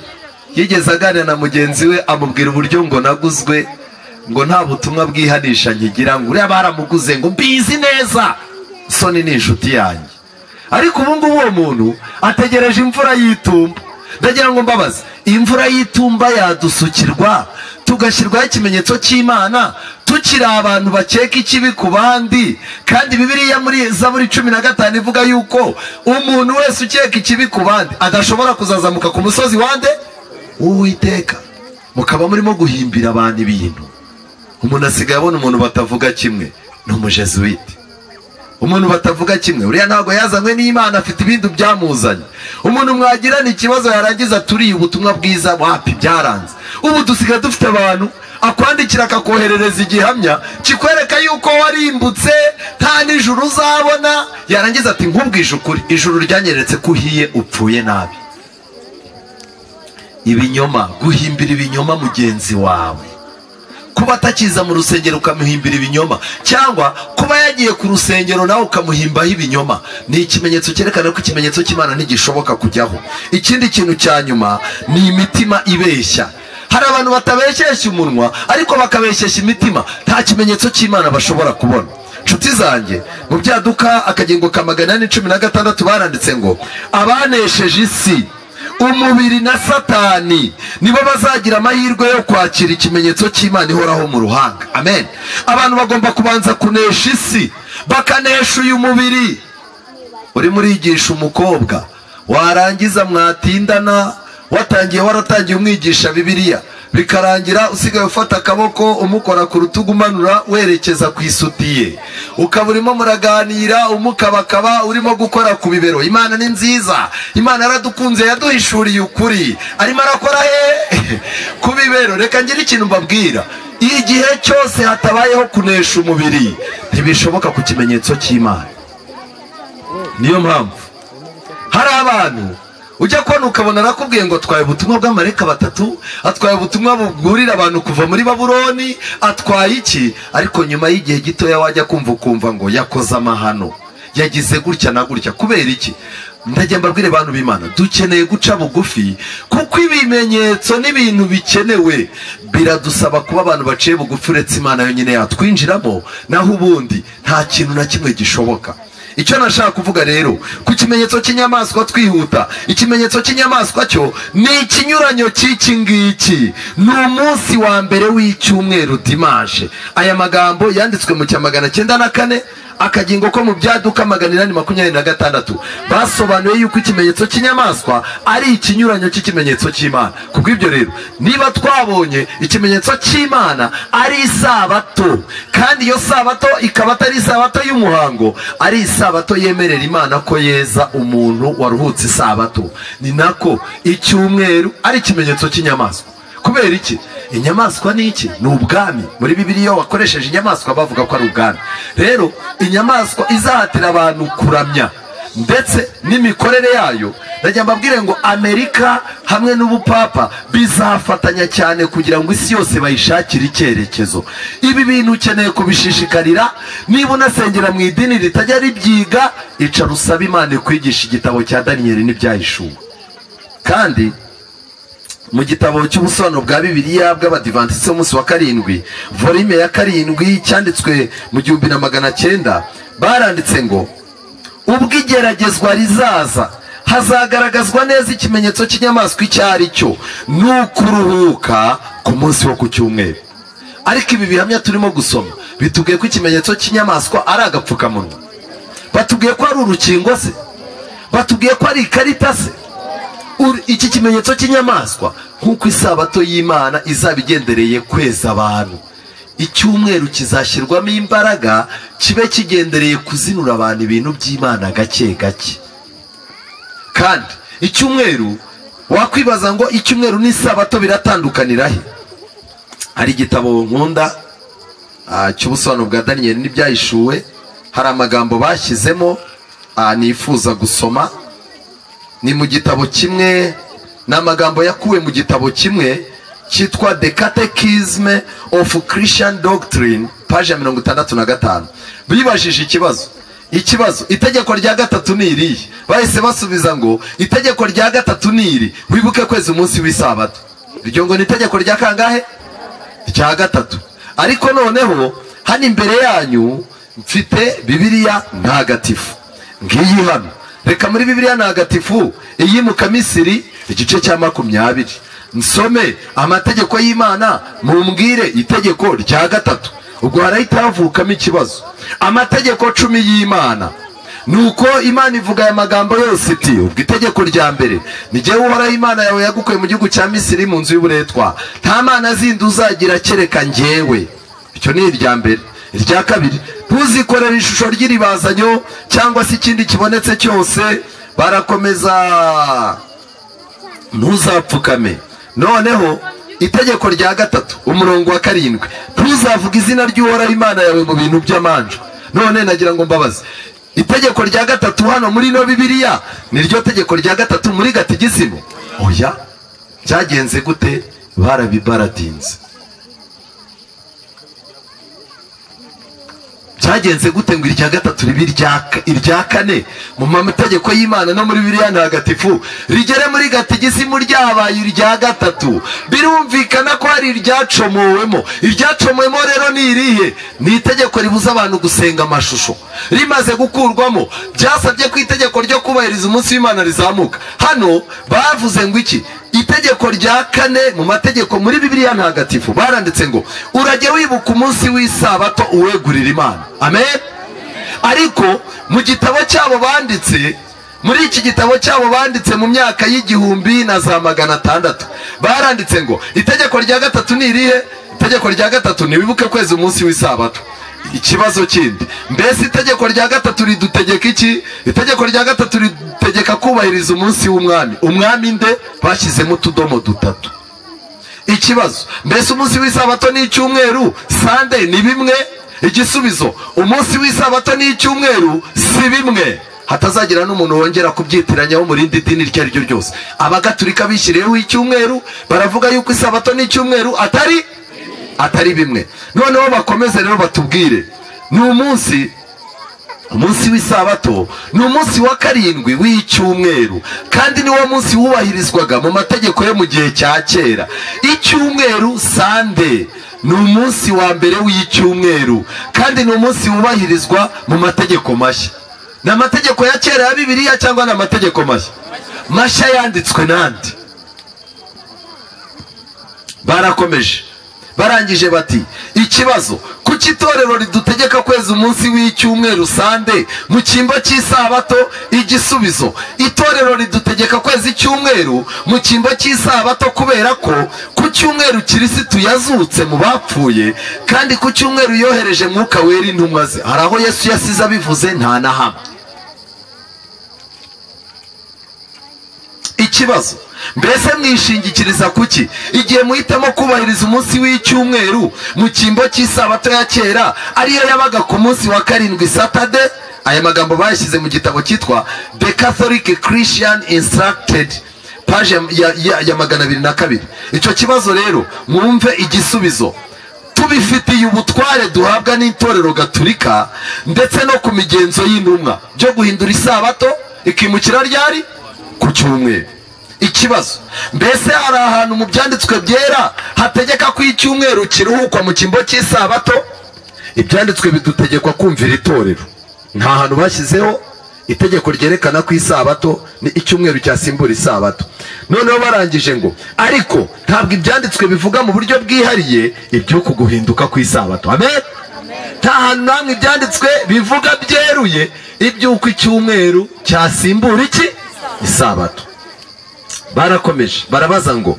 yigeze aganira na mugenzi we, amubwira uburyo ngo naguzwe, ngo nta butumwa bwihanisha nkigira, ngo uriya baramuguze, ngo mbizi neza, soni ni inshuti yanjye. Ariko ubu ngubu uwo muntu ategereje imvura y'itumba. Ndagira ngo mbabaze, imvura y'itumba yadusukirwa tugashyirwaho ikimenyetso cy'Imana tukiri abantu bakeka ikibi ku bandi? Kandi Bibiliya muri Zaburi 15 ivuga yuko umuntu wese ukeka ikibi ku bandi adashobora kuzazamuka ku musozi wande Uwiteka. Mukaba murimo guhimbira abantu ibintu. Umuntu asigaye abona umuntu batavuga kimwe ni umujesuite. Umuntu batavuga kimwe uriya ntabwo yazanywe n'Imana, afite ibindi byamuzanye. Umuntu mwagirana ikibazo yarangiza turiye ubutumwa bwiza, wapi byaranze. Ubu dusigaye dufite abantu akwandikira akakoherereza igihamya kikwereka yuko warimbutse nta n'ijuru uzabona, yarangiza ati nkubwije ukuri, ijuru ryanyeretse ko uhiye upfuye nabi. Ibinyoma, guhimbira ibinyoma mugenzi wawe, kuba atakiza mu rusengero ukamuhimbira ibinyoma, cyangwa kuba yagiye ku rusengero nawe ukamuhimbaho ibinyoma, ni ikimenyetso cyerekana ko ikimenyetso cy'Imana ntigishoboka kujyaho. Ikindi kintu cya nyuma ni imitima ibeshya. Hari abantu batabeshyeshya umunwa ariko bakabeshyeshya imitima, nta kimenyetso cy'Imana bashobora kubona. Nshuti zanjye, mu byaduka akagingo ka 416 baranditse ngo abanesheje isi, umubiri na Satani nibo bazagira amahirwe yo kwakira ikimenyetso cy'Imana ihoraho mu ruhanga. Amen. Abantu bagomba kubanza kunesha isi, bakanesha uyu mubiri. Urimo urigisha umukobwa, warangiza mwatindana, watangiye waratangiye umwigisha Bibiliya, bikarangira usigaye ufata akaboko umukora ku rutugu umanura werekeza ku isutiye, ukaba urimo muraganira umukabakaba urimo gukora ku bibero. Imana ni nziza, Imana yaradukunze, yaduhishuriye ukuri, arimo arakora he? Ku bibero. Reka ngire ikintu mbabwira, igihe cyose hatabayeho kunesha umubiri ntibishoboka ku kimenyetso cy'Imana. Niyo mpamvu hari abantu ujya kubona ukabona arakubwiye ngo atwaye ubutumwa bw'amareka batatu, atwaye ubutumwa bugurira abantu kuva muri Babuloni, atwaye iki, ariko nyuma y'igihe gitoya wajya kumva ukumva ngo yakoze amahano, yagize gutya na gutya. Kubera iki? Ndajya mbabwire abantu b'Imana, dukeneye guca bugufi, kuko ibimenyetso n'ibintu bikenewe biradusaba kuba abantu baciye bugufi, uretse Imana yonyine yatwinjiramo, naho ubundi nta kintu na kimwe gishoboka. Icyo nashaka kuvuga rero ku kimenyetso cy'inyamaswa twihuta, ikimenyetso cy'inyamaswa cyo ni ikinyuranyo cy'iki ngiki. Ni umunsi wa mbere w'icyumweru, dimanche. Aya magambo yanditswe mu cya 904, Akagingo ko mu Byaduka 826 basobanuye yuko ikimenyetso cy'inyamaswa ari ikinyuranyo cy'ikimenyetso cy'Imana. Kubw'ibyo rero, niba twabonye ikimenyetso cy'Imana ari isabato, kandi iyo sabato ikaba atari isabato y'umuhango, ari isabato yemerera Imana ko yeza umuntu waruhutse isabato, ni nako icyumweru ari ikimenyetso cy'inyamaswa. Kubera iki? Inyamaswa ni iki? Ni ubwami. Muri Bibiliya wakoresheje inyamaswa bavuga ko ari ubwami. Rero inyamaswa izahatira abantu kuramya ndetse n'imikorere yayo, ndajya mbabwire ngo Amerika hamwe n'ubupapa bizafatanya cyane kugira ngo isi yose bayishakire icyerekezo. Ibi bintu ukeneye kubishishikarira. Niba unasengera mu idini ritajya ribyiga, icara usaba Imana kwigisha igitabo cya Daniyeli n'ibyahishuwe. Kandi mu gitabo cy'ubusobanuro bwa Bibiliya bw'Abadivantisiti b'umunsi wa 7, volume ya 7, cyanditswe mu 1900, baranditse ngo ubwo igeragezwa rizaza hazagaragazwa neza ikimenyetso cy'inyamaswa icyo ari cyo, ni ukuruhuka ku munsi wo ku cyumweru. Ariko ibi bihamya turimo gusoma bitubwiye ko ikimenyetso cy'inyamaswa ari agapfukamunwa, batubwiye ko ari urukingo se, batubwiye ko ari ikarita se. Iki kimenyetso cy'inyamaswa, nk'uko isabato y'Imana izaba igendereye kweza abantu, icyumweru kizashyirwamo imbaraga kibe kigendereye kuzinura abantu ibintu by'Imana gake gake. Kandi icyumweru, wakwibaza ngo icyumweru n'isabato biratandukanira he? Hari igitabo nkunda cy'ubusobanuro bwa Daniyeli n'ibyahishuwe, hari amagambo bashyizemo nifuza gusoma. Ni mu gitabo kimwe, ni amagambo yakuwe mu gitabo kimwe cyitwa The Catechism of Christian Doctrine, page ya 65. Bibajije ikibazo, itegeko rya 3 ni irihe? Bahise basubiza ngo itegeko rya 3 ni iri: wibuke kwezi umunsi w'isabato. Iryo ngo ni itegeko rya kangahe? Rya 3. Ariko noneho hano imbere yanyu mfite Bibiliya ntagatifu, ngiyi hano. Reka muri Bibiliya ntagatifu iyimuka Misiri igice cya 20 nsome amategeko y'Imana, mumbwire itegeko rya 3. Ubwo harahita havukamo ikibazo. Amategeko 10 y'Imana, nuko Imana ivuga aya magambo yose iti: ubwo itegeko rya mbere, ni jyewe Uhoraho Imana yawe yagukuye mu gihugu cya Misiri mu nzu y'uburetwa, nta mana zindi uzagira kereka njyewe. Icyo ni irya mbere. Irya kabiri, ntuzikorere ishusho ry'iribazanyo cyangwa se ikindi kibonetse cyose. Barakomeza, ntuzapfukame. Noneho itegeko rya 3 umurongo wa 7, ntuzavuga izina ry'Uhoraho Imana yawe mu bintu by'amanja. None nagira ngo mbabaze, itegeko rya 3 hano muri no Bibiliya niryo tegeko rya 3 muri gatigisimu? Oya. Byagenze gute? Barabibaratinze. Byagenze gute ngo irya 3 ribe irya 4 mu mategeko y'Imana no muri Bibiliya ntagatifu rigere muri gatigisimu ryabaye irya 3? Birumvikana ko hari iryacomowemo. Iryacomowemo rero ni irihe? Ni itegeko ribuza abantu gusenga amashusho. Rimaze gukurwamo, byasabye ko itegeko ryo kubahiriza umunsi w'Imana rizamuka. Hano bavuze ngo iki? Itegeko rya 4 mu mategeko muri Bibiliya ntagatifu baranditse ngo urajye wibuka umunsi w'isabato uwegurira Imana. Amen. Ariko mu gitabo cyabo banditse, muri iki gitabo cyabo banditse mu myaka y'1600, baranditse ngo itegeko rya 3 ni irihe? Itegeko rya 3 ni wibuke kwezi umunsi w'isabato. Ikibazo kindi, mbese itegeko rya 3 ridutegeka iki? Itegeko rya 3 ridutegeka kubahiriza umunsi w'umwami. Umwami nde? Bashyizemo utudomo dutatu. Ikibazo, mbese umunsi w'isabato ni icyumweru, Sunday ni bimwe? Igisubizo, umunsi w'isabato ni icyumweru si bimwe. Hatazagira n'umuntu wongera kubyitiranya mu rindi dini iryo ari ryo ryose. Abagatulika bishyiriyeho icyumweru, baravuga yuko isabato ni icyumweru atari bimwe. Noneho bakomeze rero batubwire, ni umunsi w'isabato ni umunsi wa 7 w'icyumweru, kandi ni wo munsi wubahirizwaga mu mategeko yo mu gihe cya kera. Icyumweru, Sunday, ni umunsi wa mbere w'icyumweru, kandi ni umunsi wubahirizwa mu mategeko mashya. Ni amategeko ya kera ya Bibiliya cyangwa ni amategeko mashya? Mashya yanditswe nande? Barakomeje, barangije bati ikibazo, kuki Kuki itorero ridutegeka kweza umunsi w'icyumweru Sunday mu cyimbo cy'isabato? Igisubizo: itorero ridutegeka kweza icyumweru mu cyimbo cy'isabato kubera ko ku cyumweru Kirisitu yazutse mu bapfuye, kandi ku cyumweru yohereje Mwuka Wera intumwa ze. Hari aho Yesu yasize abivuze? Nta na hamwe. Ikibazo: mbese mwishingikiriza kuki igihe muhitamo kubahiriza umunsi w'icyumweru mu cyimbo cy'isabato ya kera, ariyo yabaga ku munsi wa karindwi Saturday? Aya magambo bayashyize mu gitabo cyitwa The Catholic Christian Instructed, page ya 202. Icyo kibazo rero mwumve igisubizo. Tubifitiye ubutware duhabwa n'itorero Gatulika ndetse no ku migenzo y'intumwa byo guhindura isabato ikimukira ryari? Ku cyumweru. Ikibazo: mbese hari ahantu mu byanditswe byera hategeka ko icyumweru kiruhukwa mu cyimbo cy'isabato? Ibyanditswe bidutegekwa kumvira itorero. Nta hantu bashyizeho itegeko ryerekana ko isabato ni icyumweru cyasimbura isabato. Noneho barangije ngo ariko ntabwo ibyanditswe bivuga mu buryo bwihariye iby'uku guhinduka kw'isabato. Amen. Nta hantu namwe ibyanditswe bivuga byeruye iby'uko icyumweru cyasimbura iki? Isabato. Barakomeje barabaza ngo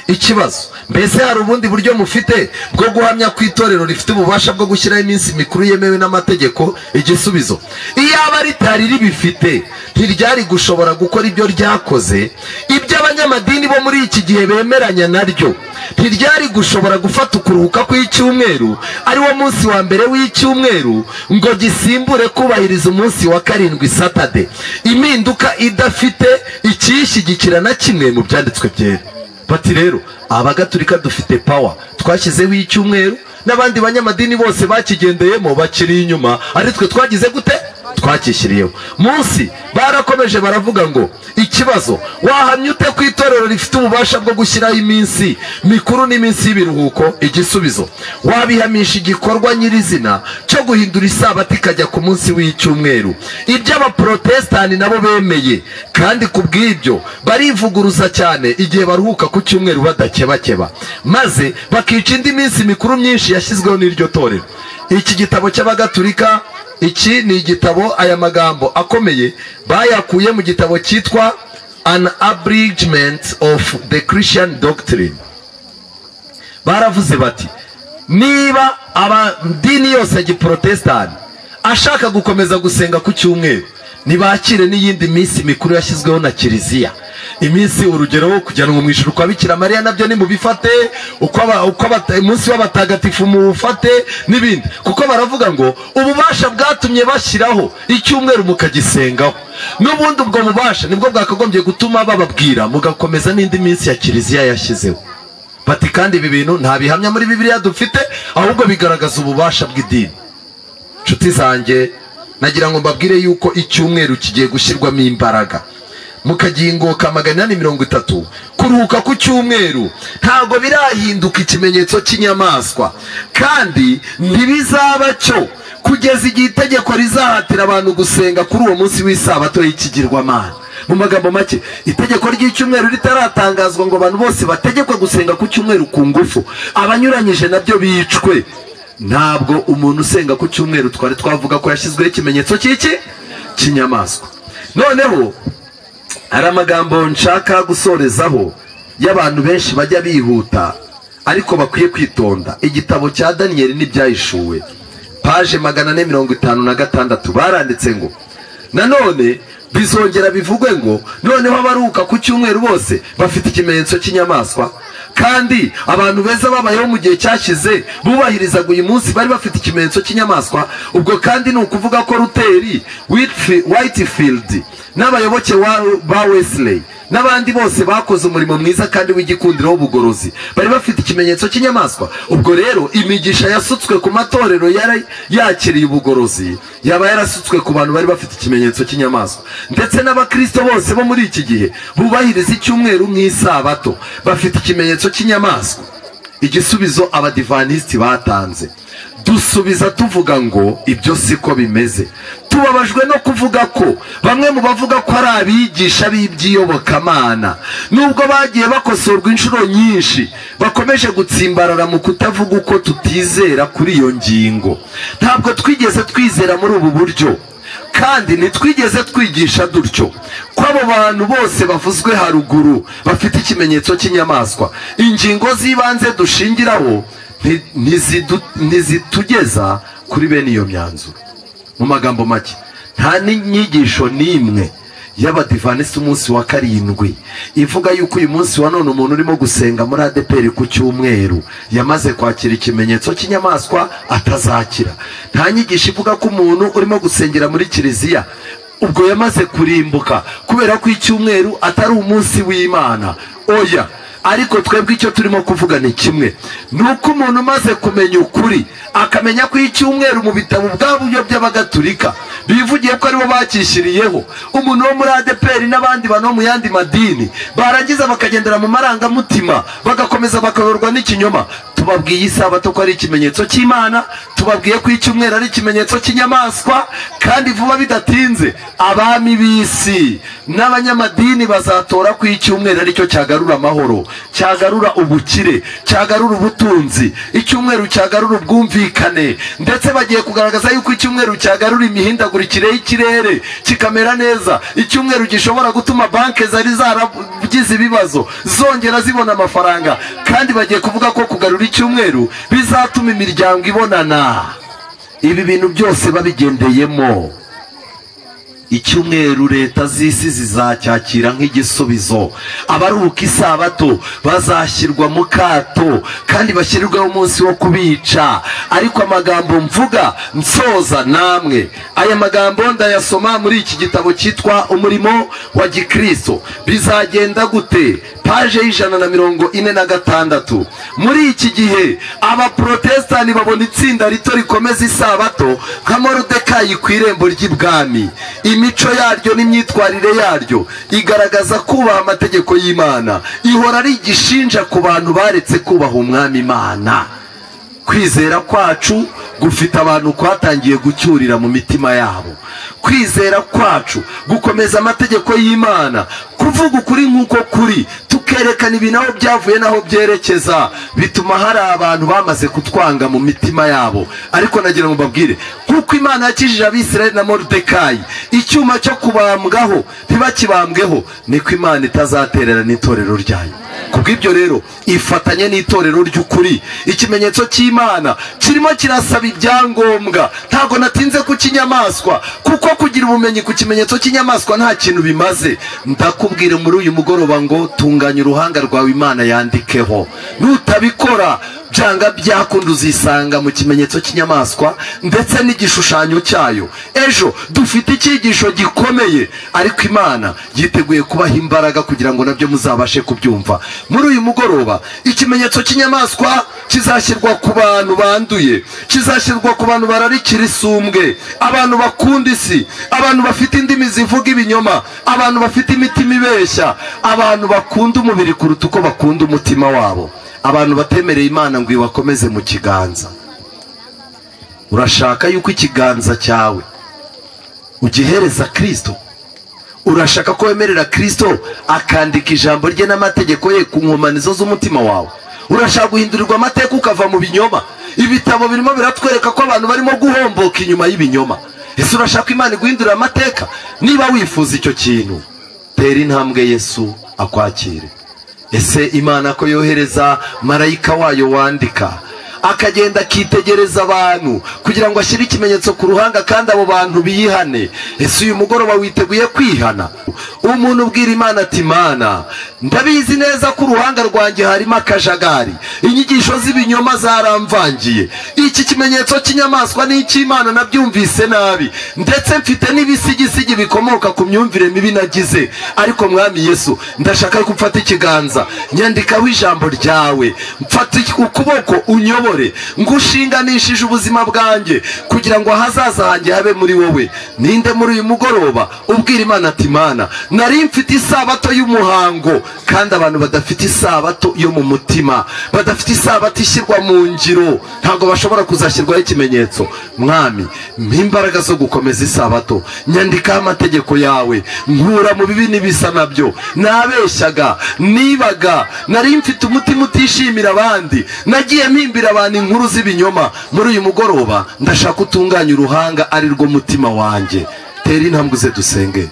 ikibazo: mbese hari ubundi buryo mufite bwo guhamya ko itorero rifite ububasha bwo gushyiraho iminsi mikuru yemewe n'amategeko? Igisubizo: iyaba ritari ribifite ntiryari gushobora gukora ibyo ryakoze. Ibyo abanyamadini bo muri iki gihe bemeranya naryo, ntiryari gushobora gufata ukuruhuka kw'icyumweru ari wo munsi wa mbere w'icyumweru ngo gisimbure kubahiriza umunsi wa karindwi Saturday, impinduka idafite ikiyishyigikira na kimwe mu byanditswe byera. Bati rero abagatulika dufite power, twashyizeho icyumweru n'abandi banyamadini bose bakigendeyemo bakiri inyuma, ari twe twagize gute? Twakishyiriyeho. Munsi barakomeje baravuga ngo ikibazo: wahamya ute ku itorero rifite ububasha bwo gushyiraho iminsi mikuru n'iminsi y'ibiruhuko? Igisubizo: wabihamisha igikorwa nyirizina cyo guhindura isabato ikajya ku munsi w'icyumweru, ibyo abaprotestani nabo bemeye, kandi ku bw'ibyo barivuguruza cyane igihe baruhuka ku cyumweru badakebakeba, maze bakica indi minsi mikuru myinshi yashyizweho n'iryo torero. Iki gitabo cy'abagatulika, iki ni igitabo, aya magambo akomeye bayakuye mu gitabo cyitwa An Abridgment of the Christian Doctrine. Baravuze bati niba amadini yose ya giprotestani ashaka gukomeza gusenga ku cyumweru, nibakire n'iyindi minsi mikuru yashyizweho na Kiliziya. Iminsi urugero kujyanwa mu ijuru kwa Bikira Mariya nabyo nimubifate, uko umunsi w'abatagatifu muwufate n'ibindi, kuko baravuga ngo ububasha bwatumye bashyiraho icyumweru mukagisengaho, n'ubundi ubwo bubasha nibwo bwakagombye gutuma bababwira mugakomeza n'indi minsi ya Kiliziya yashyizeho. Bati kandi ibi bintu nta bihamya muri Bibiliya dufite, ahubwo bigaragaza ububasha bw'idini. Nshuti zanjye, nagira ngo mbabwire yuko icyumweru kigiye gushyirwamo imbaraga. Mu kagingo ka 430, kuruhuka ku cyumweru ntabwo birahinduka ikimenyetso cy'inyamaswa, kandi ntibizaba cyo kugeza igihe itegeko rizahatira abantu gusenga kuri uwo munsi w'isabato y'ikigirwamana. Mu magambo make, itegeko ry'icyumweru ritaratangazwa ngo abantu bose bategekwe gusenga ku cyumweru ku ngufu, abanyuranyije nabyo bicwe. Ntabwo umuntu usenga ku cyumweru twari twavuga ko yashyizweho ikimenyetso cy'iki? Cy'inyamaswa. Noneho hari amagambo nshaka gusorezaho y'abantu benshi bajya bihuta ariko bakwiye kwitonda. Igitabo cya Daniel n'ibyahishuwe, page 456, baranditse ngo nanone bizongera bivugwe ngo noneho abaruhuka ku cyumweru bose bafite ikimenyetso cy'inyamaswa, kandi abantu beza babayeho mu gihe cyashize bubahirizaga uyu munsi bari bafite ikimenyetso cy'inyamaswa. Ubwo kandi ni ukuvuga ko Luteri, Whitefield n'abayoboke ba Wesley n'abandi bose bakoze umurimo mwiza kandi w'igikundiro w'ubugorozi bari bafite ikimenyetso cy'inyamaswa. Ubwo rero imigisha yasutswe ku matorero yari yakiriye ubugorozi yaba yarasutswe ku bantu bari bafite ikimenyetso cy'inyamaswa, ndetse n'abakristo bose bo muri iki gihe bubahiriza icyumweru nk'isabato bafite ikimenyetso cy'inyamaswa. Igisubizo abadivanisiti batanze, dusubiza tuvuga ngo ibyo siko bimeze. Tubabajwe no kuvuga ko bamwe mu bavuga ko ari abigisha b'iby'iyobokamana, nubwo bagiye bakosorwa inshuro nyinshi, bakomeje gutsimbarara mu kutavuga uko tutizera kuri iyo ngingo. Ntabwo twigeze twizera muri ubu buryo, kandi ntitwigeze twigisha dutyo ko abo bantu bose bavuzwe haruguru bafite ikimenyetso cy'inyamaswa. Ingingo z'ibanze dushingiraho ntizitugeza kuri bene iyo myanzuro. Mu magambo make, nta n'inyigisho n'imwe y'Abadivanisi umunsi wa 7 ivuga yuko uyu munsi wa none umuntu urimo gusenga muri ADEPR ku cyumweru yamaze kwakira ikimenyetso cy'inyamaswa atazakira. Nta nyigisho ivuga ko umuntu urimo gusengera muri kiliziya ubwo yamaze kurimbuka kubera ko icyumweru atari umunsi w'Imana. Oya, ariko twebwe icyo turimo kuvuga ni kimwe, nuko umuntu umaze kumenya ukuri akamenya ko icyumweru mu bitabo bwabo by'Abagatulika bivugiye ko aribo bakishyiriyeho, umuntu wo muri ADEPR n'abandi bantu bo mu yandi madini barangiza bakagendera mu marangamutima bagakomeza bakayorwa n'ikinyoma. Tubabwiye isabato ko ari ikimenyetso cy'Imana, tubabwiye ko icyumweru ari ikimenyetso cy'inyamaswa, kandi vuba bidatinze abami b'isi n'abanyamadini bazatora ko icyumweru aricyo cyagarura amahoro, cyagarura ubukire, cyagarura ubutunzi, icyumweru cyagarura ubwumvikane, ndetse bagiye kugaragaza yuko icyumweru cyagarura imihindagurikire y'ikirere kikamera neza. Icyumweru gishobora gutuma banki zari zaragize ibibazo zongera zibona amafaranga, kandi bagiye kuvuga ko kugarura icyumweru bizatuma imiryango ibonana. Ibi bintu byose babigendeyemo, icyumweru leta z'isi zizacyakira nk'igisubizo. Abaruhuka isabato bazashyirwa mu kato kandi bashyirirweho umunsi wo kubica. Ariko amagambo mvuga nsoza namwe, aya magambo ndayasoma muri iki gitabo cyitwa Umurimo wa Gikristo. Bizagenda gute? Paje 146. Muri iki gihe abaprotestani babona itsinda rito rikomeza isabato nka Moridekayi ku irembo ry'ibwami. Imico yaryo n'imyitwarire yaryo igaragaza kubaha amategeko y'Imana, ihora ari igishinja ku bantu baretse kubaha umwami Imana. Kwizera kwacu gufite abantu kwatangiye gucyurira mu mitima yabo. Kwizera kwacu gukomeza amategeko y'Imana, kuvuga ukuri nk'uko kuri, tukerekana ibintu aho byavuye n'aho byerekeza, bituma hari abantu bamaze kutwanga mu mitima yabo. Ariko nagira ngo mbabwire, kuko Imana yakijije Abisirayeli na Moridekayi icyuma cyo kubambwaho ntibakibambweho, niko Imana itazaterera n'itorero ryayo. Kubw'ibyo rero ifatanye n'itorero ry'ukuri. Ikimenyetso cy'Imana kirimo kirasaba ibyangombwa. Ntago natinze ku kinyamaswa, kuko kugira ubumenyi ku kimenyetso cy'inyamaswa nta kintu bimaze. Ndakubwira muri uyu mugoroba ngo tunganya uruhanga rwawe Imana yandikeho. Nutabikora byanga byakunda uzisanga mu kimenyetso cy'inyamaswa ndetse n'igishushanyo cyayo. Ejo dufite icyigisho gikomeye, ariko Imana yiteguye kubaha imbaraga kugira ngo nabyo muzabashe kubyumva. Muri uyu mugoroba ikimenyetso cy'inyamaswa kizashyirwa ku bantu banduye, kizashyirwa ku bantu bararikira isumbwe, abantu bakunda isi, abantu bafite indimi zivuga ibinyoma, abantu bafite imitima ibeshya, abantu bakunda umubiri kuruta uko bakunda umutima wabo, abantu batemereye Imana ngo ibakomeze mu kiganza. Urashaka yuko ikiganza cyawe ugihereza Kristo? Urashaka ko wemerera Kristo akandika ijambo rye n'amategeko ye ku nkomanizo z'umutima wawe? Urashaka guhindurirwa amateka ukava mu binyoma? Ibitabo birimo biratwereka ko abantu barimo guhomboka inyuma y'ibinyoma. Ese urashaka Imana iguhindurira amateka? Niba wifuza icyo kintu, tera intambwe Yesu akwakire. Ese Imana ko yohereza marayika wayo wandika, akagenda akitegereza abantu kugira ngo ashyire ikimenyetso ku ruhanga kandi abo bantu biyihane? Ese uyu mugoroba witeguye kwihana? Umuntu ubwira Imana ati: Mana, ndabizi neza ko uruhanga rwanjye harimo akajagari, inyigisho z'ibinyoma zaramvangiye, iki kimenyetso cy'inyamaswa n'icy'Imana nabyumvise nabi, ndetse mfite n'ibisigisigi bikomoka ku myumvire mibi nagize, ariko Mwami Yesu ndashaka ko mfata ikiganza nyandikaho ijambo ryawe, mfata ukuboko unyobore, ngushinganishije ubuzima bwanjye kugira ngo ahazaza hanjye habe muri wowe. Ninde muri uyu mugoroba ubwira Imana ati: Mana, nari mfite isabato y'umuhango, kandi abantu badafite isabato yo mu mutima, badafite isabato ishyirwa mu ngiro, ntabwo bashobora ushobora kuzashyirwaho ikimenyetso. Mwami, mpa imbaraga zo gukomeza isabato, nyandikaho amategeko yawe, nkura mu bibi n'ibisa nabyo. Nabeshyaga, nibaga, nari mfite umutima utishimira abandi, nagiye mpimbira abantu inkuru z'ibinyoma. Muri uyu mugoroba ndashaka utunganya uruhanga ari rwo mutima wanjye. Tera intambwe uze dusenge.